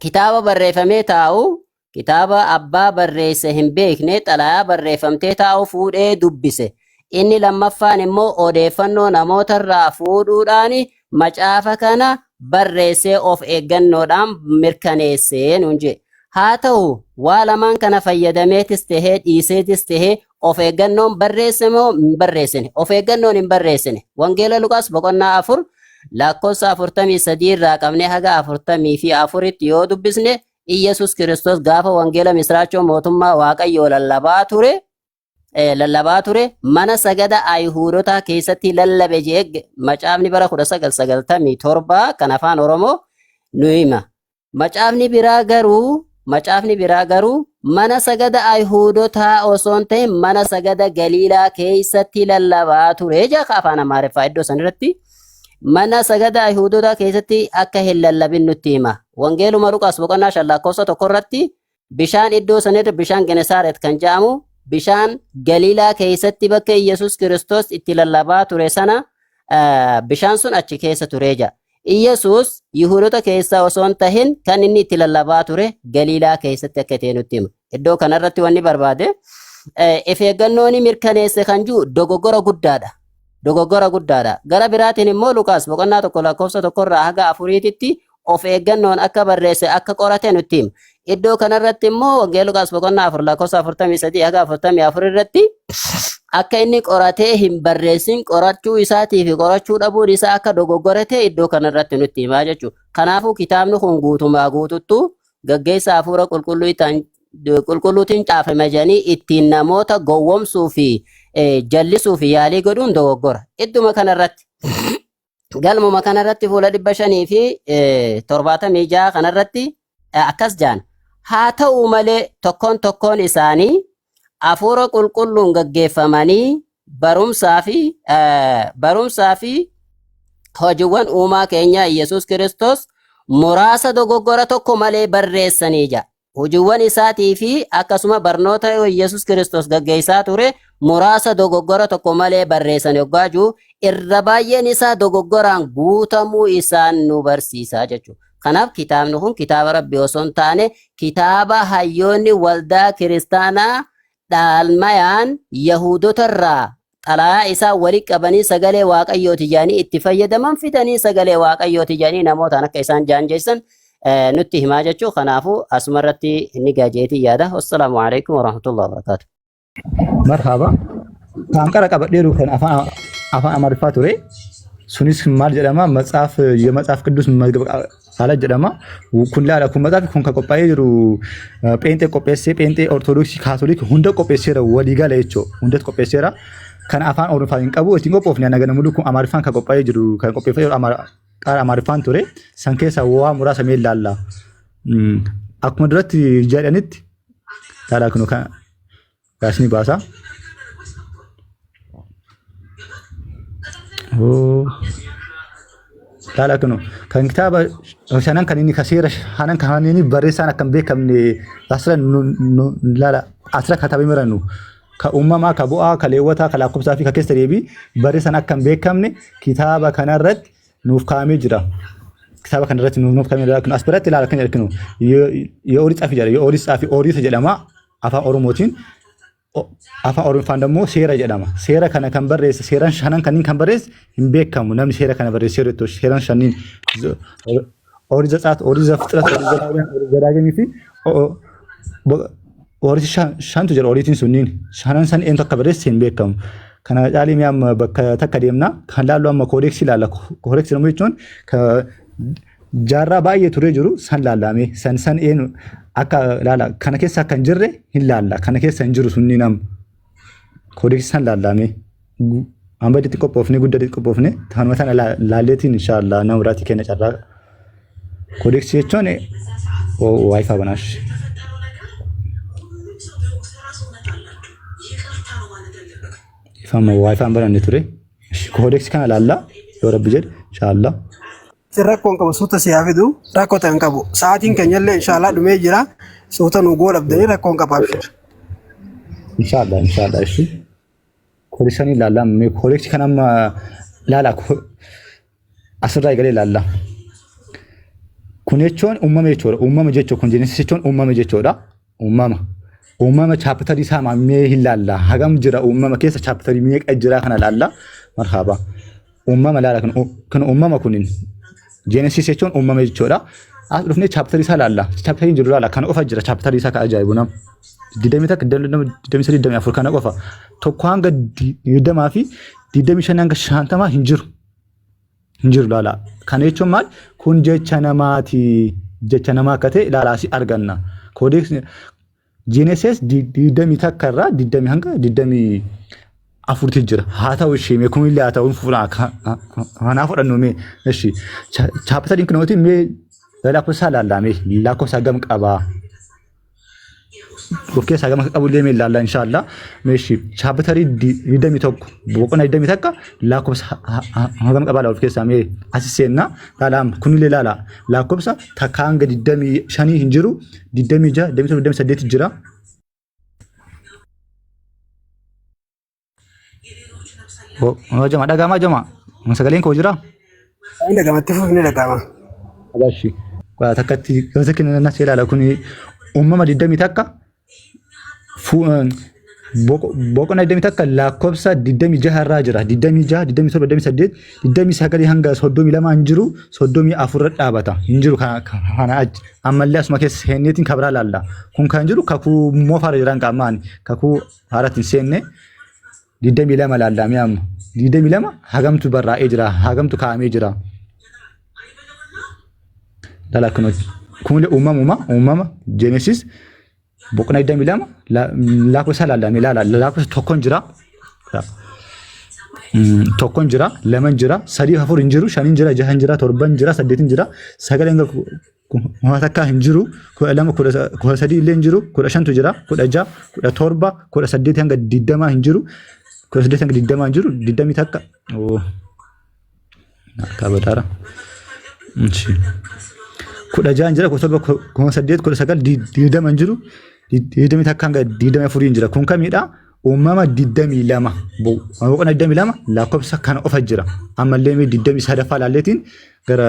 kitaaba barreeffamee taa'u, kitaaba abbaa barreesse hin beekne, xalayaa barreeffamtee taa'u fuudhee dubbise. Inni lammaffaan immoo odeeffannoo namootarraa fuudhuudhaan macaafa kana barreessee of eeggannoodhaan mirkaneessee nuun jedhe. Haa ta'u, waa lamaan kana fayyadameetis tahee dhiiseetis tahee, of eeggannoon barreesse moo hin barreessine? Of eeggannoon hin barreessine. Wangeela Luqaas boqonnaa 4 lakkoofsa 43 irraa qabnee haga 44tti yoo dubbisne, Iyyasuus Kiristoos gaafa wangeela misiraachoo mootummaa Waaqayyoo lallabaa ture mana sagada Ayihuudotaa keessatti lallabe jee macaafni bara 1997 kan afaan Oromoo nu hima. Macaafni biraa garuu mana sagada Ayihuudotaa osoo hin ta'in mana sagada Galiilaa keessatti lallabaa ture jaa afaan Amaariffaa. Iddoo sanirratti mana sagada Ayihuudotaa keessatti akka hin lallabin nutti hima. Wangeeluma Luqaas boqonnaa 5 lakkoofsa 1 irratti bishaan iddoo sanirra, bishaan Genesaaret kan jedhamu, bishaan Galiilaa keessatti bakka Iyyasuus Kiristoos itti lallabaa ture sana, bishaan sun achi keessa ture jaa. Iyyasuus Yihuudota keessaa osoo hin tahin kan inni itti lallabaa ture Galiilaa keessatti akka ta'e nutti hima. Iddoo kanarratti wanni barbaade, if eeggannoon mirkaneesse kan jiru dogoggora guddaadha. Dogoggora guddaadha. Gara biraatiin immoo Lukaas boqonnaa 1 lakkoofsa 1rraa haga 4titti of eeggannoon akka barreesse, akka qorate nutti hima. Iddoo kanarratti immoo Wangeela Lukaas boqonnaa 4 lakkoofsa 43 haga 44 irratti akka inni qoratee hin barreessin, qorachuu isaatii fi qorachuu dhabuun isaa akka dogoggora ta'e iddoo kanarratti nutti himaa jechuudha. Kanaafuu kitaabni kun guutumaa guututtuu gaggeessa hafuura qulqulluutiin caafame jedhanii ittiin namoota gowwomsuu fi jallisuu fi yaalii godhuun dogoggora. Idduma kanarratti, galmuma kanarratti, fuula 576 kanarratti akkas jaan: "Haa ta'u malee, tokkoon tokkoon isaanii hafuura qulqulluun gaggeeffamanii barumsaa fi hojiiwwan uumaa keenya Yesuus Kiristoos muraasa dogoggora tokko malee barreessanii" jedha. Hojiiwwan isaatii fi akkasuma barnoota Yesuus Kiristoos gaggeessaa ture muraasa dogoggora tokko malee barreessan yoggaa jiru, irra baay'een isaa dogoggoraan guutamuu isaan nu barsiisa jechuudha. Kanaaf kitaabni kun kitaaba Rabbii osoo hin taane kitaaba hayyoonni waldaa kiristaanaa dhaalmayaan Yahudota irraa xalayaa isaa walitti qabanii sagalee Waaqayyooti jedhanii itti fayyadaman fidanii, sagalee Waaqayyooti jedhanii namootaan akka isaan jaanjessan nutti himaa jechuu. Kanaafuu asumarratti inni gaajeetii yaada. Wassalaamu alaikum warahmatullahi wabarakaatu. Marhaba. Kan qara qabadheeru kan afaan Amaariffaa ture. Sunis maal jedhama? Matsaaf የመጽሐፍ ቅዱስ መዝገበ ቃላት jedhama. Kun laala, kun matsaafi kun kan qophaa'ee jiru pheenxee qopheessee, pheenxee, Ortodoksii, Kaatolik hunda qopheesseera, walii gala jechuudha. Hundatti qopheesseera. Kan afaan Oromoffaan hin qabu, ittiin qophoofne ana ganamulu. Kun Amaariffaan kan qophaa'ee jiru, kan qopheeffamee jiru qara Amaariffaan ture. San keessa waa muraasa mee ilaalla. Akkuma duratti jedhanitti, laala, kun kan gaasni baasa. Oo. Laala, kun kan kitaaba shanan kan inni ka seera shanan kan inni barreessaan akka hin beekamne asira laala, asira katabee miranu, ka uumamaa, ka bu'aa, ka leewwataa, ka lakkoofsaa fi ka keessa deebii barreessaan akka hin beekamne kitaaba kanarratti nuuf kaa'amee jira. Kitaaba kanarratti nuuf kaa'amee jira. As biratti ilaala kan jedhu የኦሪት ጸሐፊ jedha. የኦሪት ጸሐፊ ኦሪት jedhama afaan Oromootiin. Afaan Oromoffaan immoo seera jedhama. Seera kana kan barreesse, seeran shanan kanneen kan barreesse hin beekamu. Namni seera kana barreesse seeran shaniin ኦሪት ዘጸአት፣ ኦሪት ዘፍጥረት፣ ኦሪት ዘሌዋውያን፣ ኦሪት ዘዳግም fi ኦሪት shantu jira. Ooriitiin sunniin shanan san eenyu akka barreesse hin beekamu. Kana caalii mi'a amma bakka takka deemna. Kan laallu amma koodeksii ilaalla. Koodeksii nama jechuun jaarraa baay'ee turee jiru san laallame, san eenyu akka laala, kana keessa akka hin jirre hin laalla. Kana keessa hin jiru sunniin, amma koodeksii san laallame. Amma itti qophoofne, guddaa itti qophoofne, kanuma sana laalleetiin inshaallah nama biraatii kenna carraa. Koodeksii jechuun waayifaa banaash. Ifama waayifaan bananne ture. Koodeksii kana laallaa yoo Rabbi jedhe inshaallah. Rakkoon qabu, suuta si haa fidu, rakkoo ta'e hin qabu. Sa'aatiin keenyallee inshaallah dhumee jira. Suuta nu goolabdanii, rakkoon qabu, abshir. Inshaallah inshaallah ishi. Kodeksii ilaalla. Mee kodeksii kan amma ilaala asirraa eegalee ilaalla. Kun jechuun uumama jechuudha. Uumama jechuun kun Genesis jechuun uumama jechuudha. Uumama. Uumama chapterii isaa mee hin laalla. Hagam jira uumama keessa chapterii meeqa jira kana laalla. Marhaba. Uumama laala kan uumama kunin Genesis jechuun uumama jechuudha. As dhufnee chapterii isaa laalla. Chapteriin jiru laala kana qofa jira chapterii isaa ka ajaa'ibu nam. 21, 23, 24 kana qofa. 1 hanga 20 fi 25 hanga 50 hin jiru. Hin jiru laala. Kana jechuun maal? Kun jecha namaati. Jecha namaa akka ta'e ilaalaa asii arganna. Codex Genesis 21 irraa 20 hanga 24 jira. Haa ta'u ishee mee kunillee haa ta'u fuudhaa kanaa fudhannu mee ishee chapteriin kunooti mee lakkoofsa ilaallaa mee lakkoofsa hagam qabaa? Of keessaa hagam akka qabu illee mee ilaallaa inshaallah. Mee ishee chapterii 21 boqonnaa 21 lakkoofsa hagam qabaa of keessaa mee asi seenna laala kunillee laala lakkoofsa takka hanga 25 hin jiru 26 27 28 jira. Jama dhagaamaa jama sagaleen koo jira. Inni dhagamatti fufni dhagama. Agashi. Waa takkatti gosa kenna nas ilaala kun uumama 21 boqonnaa 21 lakkoofsa 26 irraa jira. 26, 27, 28, 29 hanga 32 hin jiru 34 irra dhaabata. Hin jiru kana achi. Ammallee asuma keessa seenneetiin kabraa laalla. Kun kan jiru kakuu moofaarra jiran qaamaan kakuu haaratti hin seenne. 22 laallamee amma. 22 hagamtu barraa'ee jira, hagamtu kaa'amee jira. Lala kunuun kunillee uumamuma uumama Genesis boqonnaa 22 lakkoofsa laallamee laala lakkoofsa tokkoon jira. Tokkoon jira, laman jira, sadii afur hin jiru, shanin jira, jahan jira, torban jira, saddeetin jira, sagaleen kuma takkaa hin jiru, 12, 13 illee hin jiru, 15tu jira, 16, 17, 18 hanga 20 hin jiru, 18 hanga 20 hin jiru, 21. Kabadaara. 16 jira, 17, 18, 19, 20 hin jiru, 21 hanga 24 hin jira. Kun kamidha? Uumama 22 boqonnaa 22 lakkoofsa kana qofa jira. Ammallee mee 23ffaa laalleetiin gara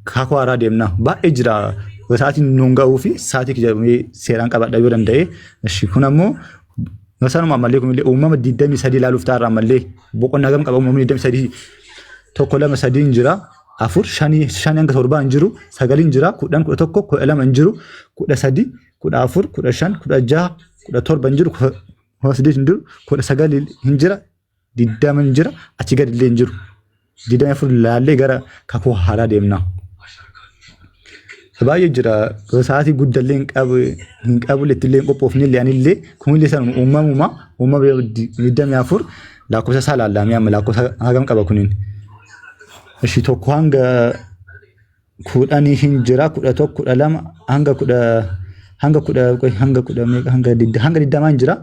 kakuu haaraa deemna. Baay'ee jira. Sa'aatiin nuun ga'uu fi sa'aatii jedhamee seeraan qabadha yoo danda'e. Ishi kun ammoo sanuma ammallee kunillee uumama 23 ilaaluuf taarra ammallee boqonnaa gam qaba uumamni 23 tokko lama sadiin jira. Afur shanii shanii hanga torbaa hin jiru. Sagaliin jira. 10, 11, 12 hin jiru. 13, 14, 15, 16, 17 hin jiru. 18 hin jiru. 19 hin jira. 20 hin jira. Achi gadi illee hin jiru. 24 laallee gara kakuu haaraa deemna. Baay'ee jira. Sa'aatii guddallee hin qabu hin qabu illee hin qophoofne illee anillee kunillee sanuma uumamuma uumama 24 lakkoofsa isaa laallamee amma lakkoofsa hagam qaba kuniin. Ishi tokko hanga 10 hin jira 11, 12 hanga kudha hanga kudha hanga kudha meeqa hanga hanga 20 hin jira.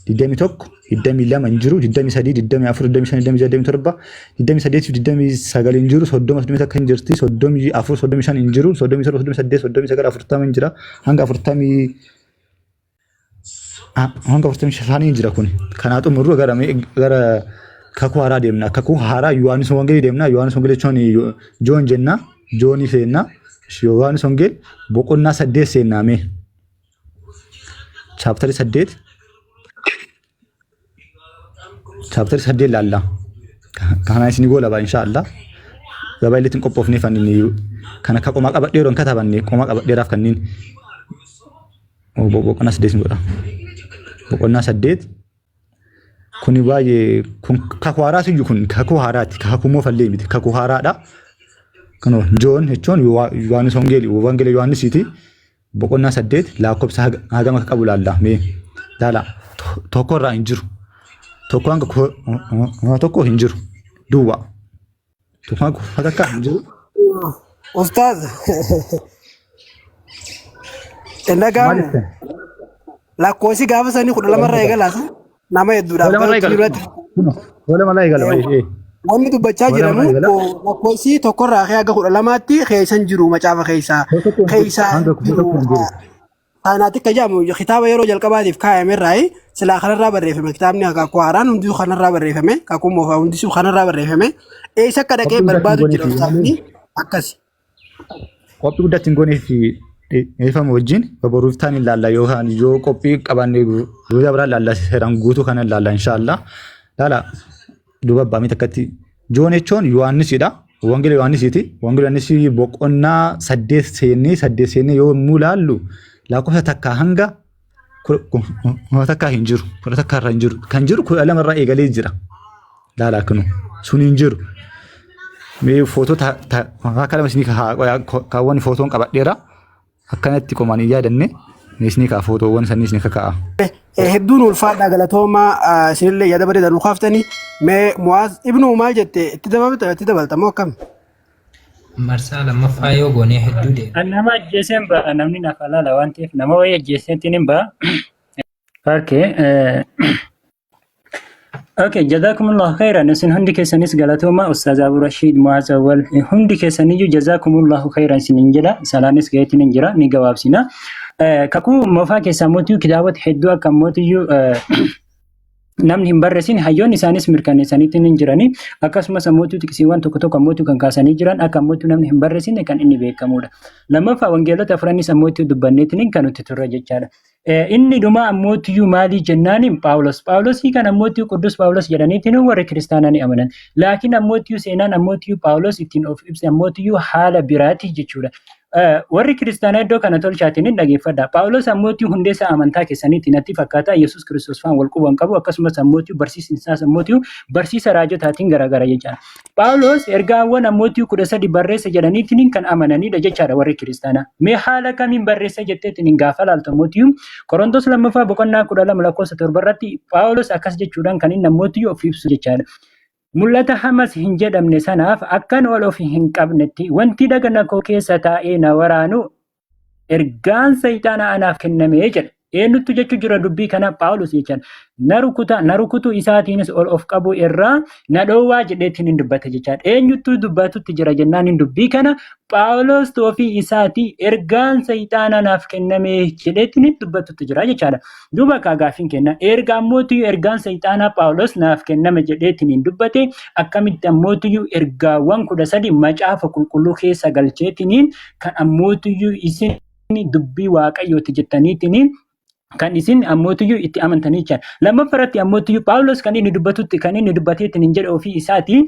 21, 22 hin jiru, 23, 24, 25, 26, 27, 28 fi 29 hin jiru, 30, 31 hin jirti, 34, 35 hin jiru, 37, 38, 39, 40 hin jira, hanga 40 hanga 45 hin jira kun. Kanaa xumurru gara gara kakuu haaraa deemna. Kakuu haaraa Yohaannis Wangeelii deemna. Yohaannis Wangeelii jechuun Joon jenna. Joonii seenna. Yohaannis Wangeel boqonnaa 8 seennaa mee. Chapterii 8 chapterii 8 laalla. Kana isin goolaba inshaallah. Gabaa illee ittiin qophoofnee fanni kan akka qomaa qabadhee yeroo hin katabanne qomaa qabadheeraaf kanneen boqonnaa 8 godha. Boqonnaa 8 kuni baay'ee kun kakuu haaraas iyyuu kun kakuu haaraati. Kakuu moofallee miti kakuu haaraadha. Kunoo Joon jechuun Yohaannis Wangeelii Wangeela Yohaannisiiti. Boqonnaa 8 lakkoofsa hagam akka qabu laalla mee laala tokko irraa hin jiru. Tokko hanga tokko hin jiru. Duwwaa. Tokko hanga takka hin jiru. Ustaaz. Hin dhaga'amu. Maal jettan? Lakkoofsi gaafa sanii 12 irraa eegalaas nama hedduudhaaf 12 irraa galuutti eegala. duratti. Kunoo 12 irraa eegala. Wanni dubbachaa 12 jiramu irraa eegala. lakkoofsi tokkorraa ka'ee haga 12tti keessan jiru macaafa keessaa. Tokko hin jiru. Keessaa Hanga jiru. tokko hin jiru. Saayinaatik ka jedhamu kitaaba yeroo jalqabaatiif kaayame irraayi silaa kanarraa barreeffame kitaabni kakuu haaraan hundisuu kanarraa barreeffame kakuu moofaa hundisuu kanarraa barreeffame eessa akka dhaqee Qophii guddaa barbaadu ittiin jira gooneef ustaazni akkasi. Qophii guddaa ittiin gooneef dhiifama wajjin boruuf taan ilaalla yookaan yoo qophii qabaanne guyyaa biraa ilaalla seeraan guutuu kana ilaalla inshaallah. Laala duuba abbaa miti akkatti Joon jechuun Yohaannisidha. Wangeela Yohaannisiiti. Wangeela Yohaannisii boqonnaa 8 seennee yoo yommuu ilaallu lakkoofsa takkaa hanga 11 hin jiru. 11 irra hin jiru. Kan jiru 12 irraa eegalee jira. Laala akkanu sun hin jiru. Mee footoo akka lama isinii kaawwan footoon qabadheera. Akkanatti qomaan hin yaadanne isinii kaa footoowwan sanii isinii kakaa'a. Hedduun ulfaadhaa galatoomaa isinillee yaada bareedaa nu kaaftanii mee Mu'aaz Ibnu maal jette itti dabalta itti dabalta moo akkam? Marsaa lammaffaa yoo goonee hedduu deema. An nama ajjeeseen ba'a namni naaf alaala waan ta'eef nama wayii ajjeeseetiin hin ba'a. Okay. Okay, jazakumullahu khairan. Isin hundi keessanis galatooma Ustaaz Abu Rashid Muaz Awwal hundi keessaniyyuu jazakumullahu khairan isinin jedha. Salaanis gaheetiin hin jira ni gabaabsina. Kakuu moofaa keessaa mootiyyuu kitaabota hedduu akka mootiyyuu namni hin barreessin hayyoonni isaanis mirkaneessaniitiin hin jirani. Akkasumas ammootu xiqsiiwwan tokko tokko ammootu kan kaasanii jiran akka ammootu namni hin barreessine kan inni beekamudha. Lammaffaa wangeelota afuranis ammootu dubbanneetiin kan nuti turre jechaadha. Inni dhumaa ammootiyyuu maalii jennaaniin Phaawulos. Phaawulosii kan ammootiyyuu Quddus Phaawulos jedhaniitiin warri kiristaanaa ni amanan. Laakiin ammootiyyuu seenaan ammootiyyuu Phaawulos ittiin of ibse ammootiyyuu haala biraati jechuudha. Warri kiristaanaa iddoo kana tolchaatiin hin dhageeffadha. Phaawulos ammootiyyuu hundeessaa amantaa keessaniitti natti fakkaata. Yesuus Kiristoos faan wal quban qabu akkasumas ammootiyyuu barsiisni isaas ammootiyyuu barsiisa raajotaatiin garaagara jechaadha. Phaawulos ergaawwan ammootii 13 barreesse jedhaniitiin kan amananidha jechaadha warri kiristaanaa. Mee haala kamiin barreesse jetteetiin gaafa laaltu ammootii Qorontos lammaffaa boqonnaa 12 lakkoofsa 7 irratti Phaawulos akkas jechuudhaan kan inni ammootii of ibsu jechaadha. Mul'ata hamas hin jedhamne sanaaf akkan ol of hin qabnetti wanti dhagna koo keessa taa'ee na waraanu ergaan sayxaanaa anaaf kenname jedha. Eenyutu jechuu jira dubbii kana Phaawulos jechaan. Na rukuta na rukutuu isaatiinis ol of qabu irraa na dhoowwaa jedheetiin hin dubbate jechaadha. Eenyutu dubbatutti jira jennaan hin dubbii kana Phaawulos ofii isaatii ergaan sayxaanaa naaf kenname jedheetiin hin dubbatutti jira jechaadha. Duuba kaa gaaffiin kenna. Erga ammootiyyuu ergaan sayxaanaa Phaawulos naaf kenname jedheetiin hin dubbate akkamitti ammootiyyuu ergaawwan 13 macaafa qulqulluu keessa galcheetiin kan ammootiyyuu isin dubbii waaqayyooti jettaniitiin kan isin ammootiyyuu itti amantanii jechaadha. Lammaffaa irratti ammootiyyuu Phaawulos kan inni dubbatutti kan inni dubbateetiin hin jedhe ofii isaatii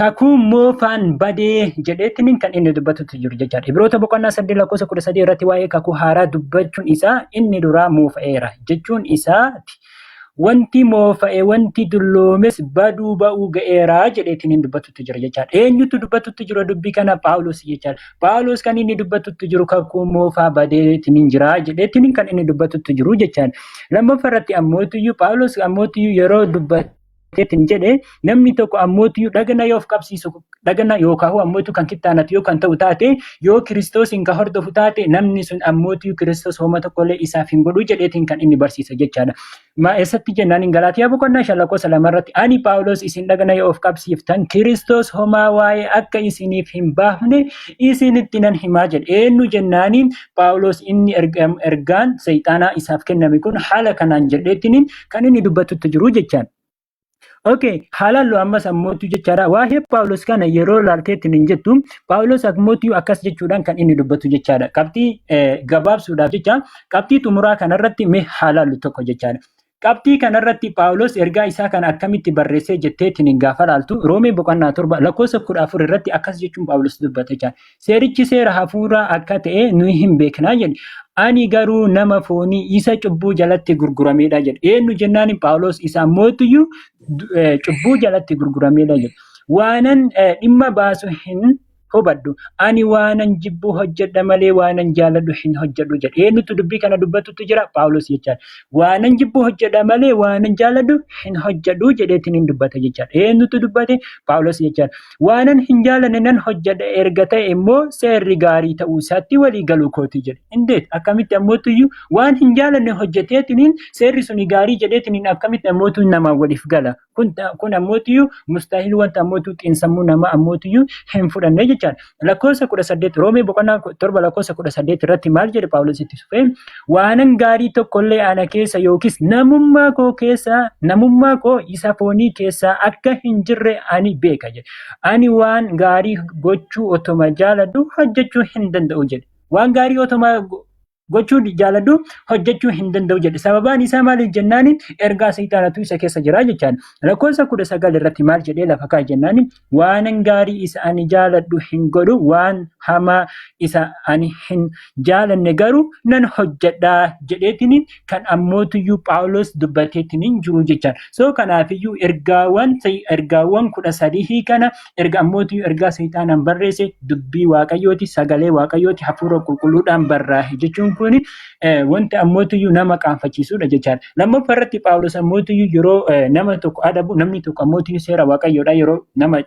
kakuu moofaan badee jedheetiin kan inni dubbatutti jiru jechaadha. Ibroota boqonnaa 8 lakkoofsa 13 irratti waa'ee kakuu haaraa dubbachuun isaa inni duraa moofa'eera jechuun isaati. Wanti moofa'e wanti dulloomes baduu ba'uu ga'eera jedheetiin hin dubbatutti jira jechaadha. Eenyutu dubbatutti jira dubbii kana? Phaawulos jechaadha. Phaawulos kan inni dubbatutti jiru kakuu moofaa badeetiin hin jira jedheetiin kan inni dubbatutti jiru jechaadha. Lammaffaa irratti ammootiyyuu Phaawulos ammootiyyuu yeroo dubbateetiin jedhe namni tokko ammootiyyuu dhagna yoo of qabsiisu dhagna yookaan ammootu kan kittaanatu yoo kan ta'u taate yoo Kiristoosiin kan hordofu taate namni sun ammootiyyuu Kiristoos hooma tokkollee isaaf hin godhu jedheetiin kan inni barsiisa jechaadha. Ma eessatti jennaan hin Galaatiyaa boqonnaa 5 lakkoofsa 2 irratti ani Phaawulos isin dhagna yoo of qabsiiftan Kiristoos homaa waa'ee akka isiniif hin baafne isinitti nan himaa jedhe. Eenyu jennaaniin Phaawulos inni ergaan seexanaa isaaf kenname kun haala kanaan jedheetiin kan inni dubbatutti jiru jechaan. Okay, haalaan ammas ammootu jechaadha. Waa'ee Phaawulos kana yeroo laalteetti hin jettu, Phaawulos ammootu akkas jechuudhaan kan inni dubbatu jechaadha. Qabxii gabaabsuudhaaf jecha qabxii xumuraa kanarratti mee haalaallu tokko jechaadha. Qabxii kanarratti Phaawulos ergaa isaa kana akkamitti barreessee jetteetiin hin gaafa laaltu Roomee boqonnaa 7 lakkoofsa 14 irratti akkas jechuun Phaawulos dubbate jechaadha. Seerichi seera hafuuraa akka ta'e nuyi hin beeknaa jedhe. Ani garuu nama foonii isa cubbuu jalatti gurguramedha jedhe. Eenyu jennaan Phaawulos isa ammootiyyuu cubbuu jalatti gurguramedha jedhe. Waanan dhimma baasu hin hubadhu. Ani waanan jibbu hojjedha malee waanan jaaladhu hin hojjedhu jedhe. Eenyutu dubbii kana dubbatutu jira? Phaawulos jechaadha. Waanan jibbu hojjedha malee waanan jaaladhu hin hojjedhu jedheetiin hin dubbata jechaadha. Eenyutu dubbate? Phaawulos jechaadha. Waanan hin jaalanne nan hojjedha erga ta'e immoo seerri gaarii ta'uu isaatti walii galuu kooti jedhe. Indeet akkamitti ammootuyyuu waan hin jaalanne hojjeteetiniin seerri suni gaarii jedheetiniin akkamitti ammootu namaa waliif gala. Kun ammootuyyuu mustaahil wanta ammootu xiinsammuu namaa ammootuyyuu hin fudhanne jechuudha. jechaadha. Lakkoofsa 18, Roomee boqonnaa 7 lakkoofsa 18 irratti maal jedhe Phaawulos itti fufee? Waanan gaarii tokkollee ana keessa yookiis namummaa koo keessa, namummaa koo isa foonii keessa akka hin jirre ani beeka jedhe. Ani waan gaarii gochuu otoma jaaladhu hojjechuu hin danda'u jedhe. Waan gaarii otoma gochuu jaaladhu hojjechuu hin danda'u jedhe. Sababaan isaa maaliif jennaani, ergaa seexaanatu isa keessa jira jechaan. Lakkoofsa 19 irratti maal jedhee lafa kaa'e jennaani, waanan gaarii isa ani jaaladhu hin godhu, waan hamaa isa ani hin jaalanne garuu nan hojjedha jedheetiin kan ammootuyyuu Phaawulos dubbateetiin jiru jechaan. So kanaafiyyuu ergaawwan 13 kana erga ammootuyyuu ergaa seexaanaan barreesse, dubbii Waaqayyooti, sagalee Waaqayyooti, hafuura qulqulluudhaan barraa'e jechuun kun wanti ammootuyyuu nama qaanfachiisudha jechaadha. Lammaffaa irratti Phaawulos ammootuyyuu yeroo nama tokko adabu, namni tokko ammootuyyuu seera Waaqayyoodha yeroo nama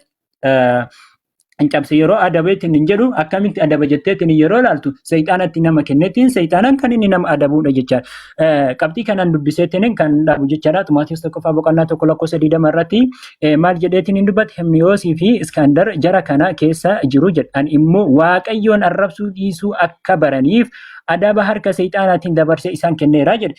hin cabse, yeroo adabeetiin hin jedhu, akkamitti adaba jetteetiin yeroo ilaaltu, seexaanatti nama kenneetiin seexaanaan kan inni nama adabuudha jechaadha. Qabxii kanaan dubbiseetiin kan dhabu jechaadha. Ximootiyoos tokkoffaa boqonnaa 1 lakkoofsa 20 irratti maal jedheetiin hin dubbate? Himniyoosii fi Iskaandar jara kana keessa jiru jedhan immoo Waaqayyoon arrabsuu dhiisuu akka baraniif adaba harka seexaanaatiin dabarsee isaan kenneera jedhe.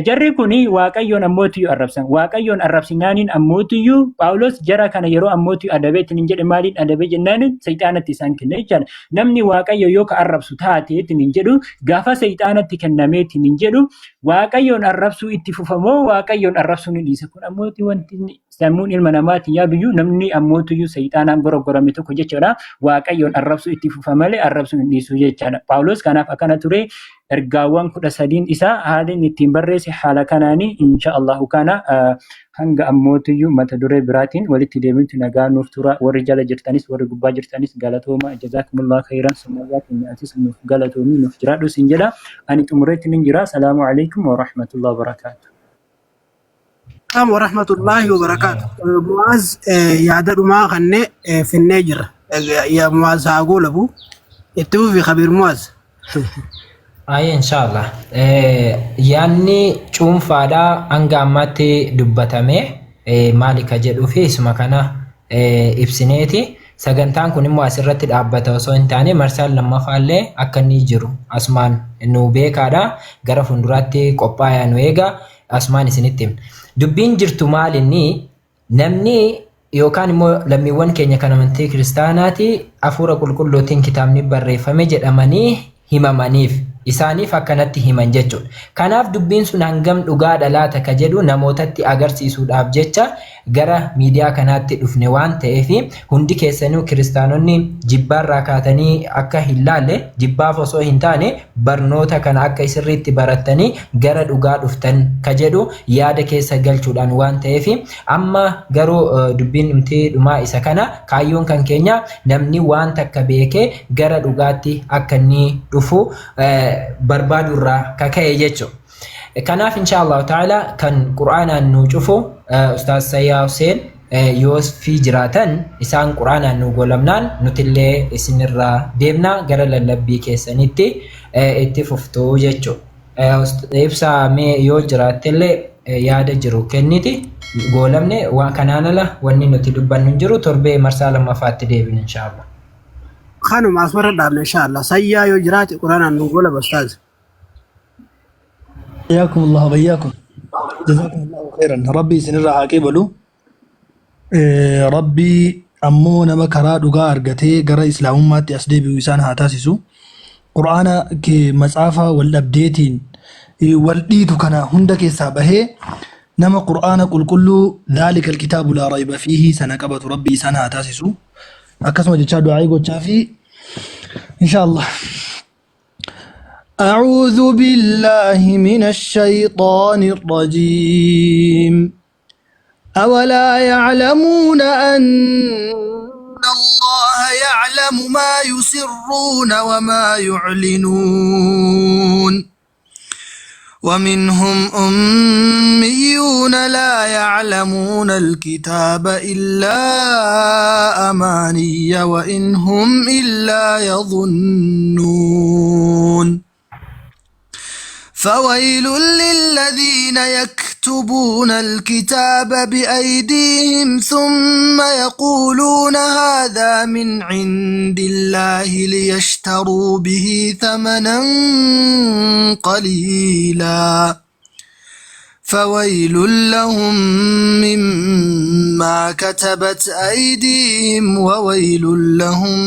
Jarri kun Waaqayyoon ammootiyyuu arrabsan. Waaqayyoon arrabsinaaniin ammootiyyuu Phaawulos jara kana yeroo ammootiyyuu adabeetiin hin jedhe, maaliin adabe jennaaniin seexaanatti isaan kenne jechaadha. Namni Waaqayyo yoo ka arrabsu taateetiin hin jedhu, gaafa seexaanatti kennameetiin hin jedhu, Waaqayyoon arrabsuu itti fufamoo Waaqayyoon arrabsuu ni dhiisa? Kun ammootii wanti sammuun ilma namaatiin yaaduyyuu, namni ammootiyyuu seexaanaan goroggorame tokko jechuudha. Waaqayyoon arrabsuu itti fufa malee arrabsuu hin dhiisu jechaadha. Phaawulos kanaaf akkana ture. Ergaawwan 13n isaa haalli inni ittiin barreesse haala kanaani. Insha Allahu kana hanga ammootiyyuu mata duree biraatiin walitti deebiintu nagaa nuuf tura. Warri jala jirtanis, warri gubbaa jirtanis galatooma. Jazaakumullahu khairan. Sumayyaa keenya, atis nuuf galatoomii, nuuf jiraadhu sin jedha. Ani xumureetti nin jira. Salaamu alaikum wa rahmatullahi wa barakaatu. Assalamu warahmatullahi wabarakatuh. Mu'aaz, yaada dhumaa kanne finnee jirra. Ya Mu'aaz, haa goolabu. Itti fufi, Kabiir Mu'aaz. Ayi, inshallah. Yaanni cuunfaadhaa hanga ammaatti dubbatame maali ka jedhuu fi isuma kana ibsineeti. Sagantaan kun immoo asirratti dhaabbata osoo hin taane, marsaan lammaffaallee akka inni jiru asumaan nu beekaadha. Gara fuulduraatti qophaa'aa nu eega, asumaan isinitti himna. Dubbiin jirtu maal inni, namni yookaan immoo lammiiwwan keenya kan amantii kiristaanaati hafuura qulqulluutiin kitaabni barreeffame jedhamanii himamaniif isaaniif akkanatti himan jechuudha. Kanaaf dubbiin sun hangam dhugaadha laata ka jedhu namootatti agarsiisuudhaaf jecha gara miidiyaa kanaatti dhufne waan ta'eef, hundi keessanuu kiristaanonni jibbaarraa kaatanii akka hin laalle, jibbaaf osoo hin taane barnoota kana akka sirriitti barattanii gara dhugaa dhuftan ka jedhu yaada keessa galchuudhaan waan ta'eef, amma garuu dubbiin dhumtii dhumaa isa kana. Kaayyoon kan keenya namni waan takka beekee gara dhugaatti akka inni dhufu barbaadurraa kaka'e jechuudha. Kanaaf insha Allah ta'ala kan Qur'aanaan nu cufu Ustaaz Sayyaa Hussein yoo fi jiraatan, isaan Qur'aanaan nu golamnaan nutillee isinirraa deemna, gara lallabbii keessanitti itti fuftu jechuudha. Ibsaa, mee yoo jiraattellee yaada jiru kenniti goolamne. Waan kanaan ala wanni nuti dubbannu hin jiru. Torbee marsaa lammaffaatti deebina insha Allah. Kanuma asumarra dhaabna insha Allah. Sayyaa yoo jiraate Quraanaan nu gola, Ustaaz. حياكم الله وبياكم، جزاكم الله خيرا. ربي سنرى عاقبلو. Rabbii ammoo nama karaa dhugaa argatee gara islaamummaatti as deebi'u isaan haa taasisu. Qur'aana kee matsaafa wal dhabdeetiin wal dhiitu kana hunda keessaa bahee nama Qur'aana qulqulluu ذلك الكتاب لا ريب فيه sana qabatu Rabbii isaan haa taasisu. Akkasuma jechaa du'aa'ii gochaa fi insha Allah. أعوذ بالله من الشيطان الرجيم. أولا يعلمون أن الله يعلم ما يسرون وما يعلنون. ومنهم أميون لا يعلمون الكتاب إلا أماني وإن هم إلا يظنون. فويل للذين يكتبون يكتبون الكتاب بأيديهم ثم يقولون هذا من عند الله ليشتروا به ثمنا قليلا فويل لهم مما كتبت أيديهم وويل لهم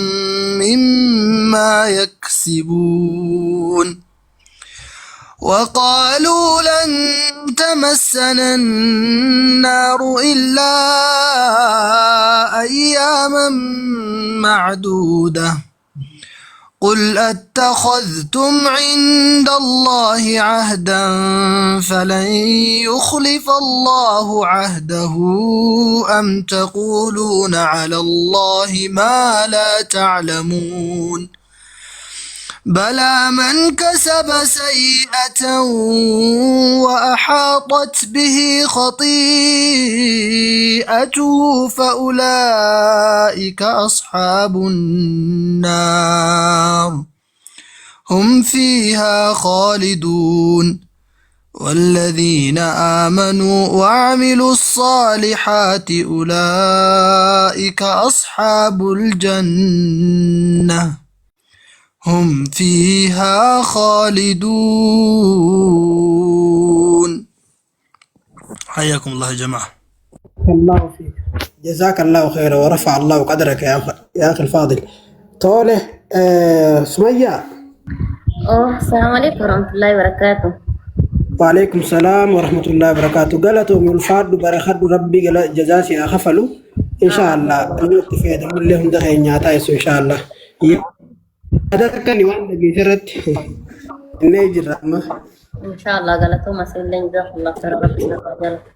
مما يكسبون وقالوا لن تمسنا النار إلا أياما معدودة قل أتخذتم عند الله عهدا فلن يخلف الله عهده أم تقولون على الله ما لا تعلمون بلى من كسب سيئة وأحاطت به خطيئته فأولئك أصحاب النار هم فيها خالدون والذين آمنوا وعملوا الصالحات أولئك أصحاب الجنة هم فيها خالدون. حياكم الله يا جماعة. الله فيك، جزاك الله خيرا ورفع الله قدرك يا أخي، يا أخي الفاضل. طوله سمية. Oh, Assalamualaikum warahmatullahi wabarakatuh. وعليكم السلام ورحمة الله وبركاته. قالت الفاد برخد ربي قال جزاسي أخفلوا إن شاء الله في لهم دخل إن شاء الله. هذا كان يوان دقيقة نيجي الرحمة. Inshallah galatoomaa isinillee jazakallah khairan, rabbi isin haa jaalatu.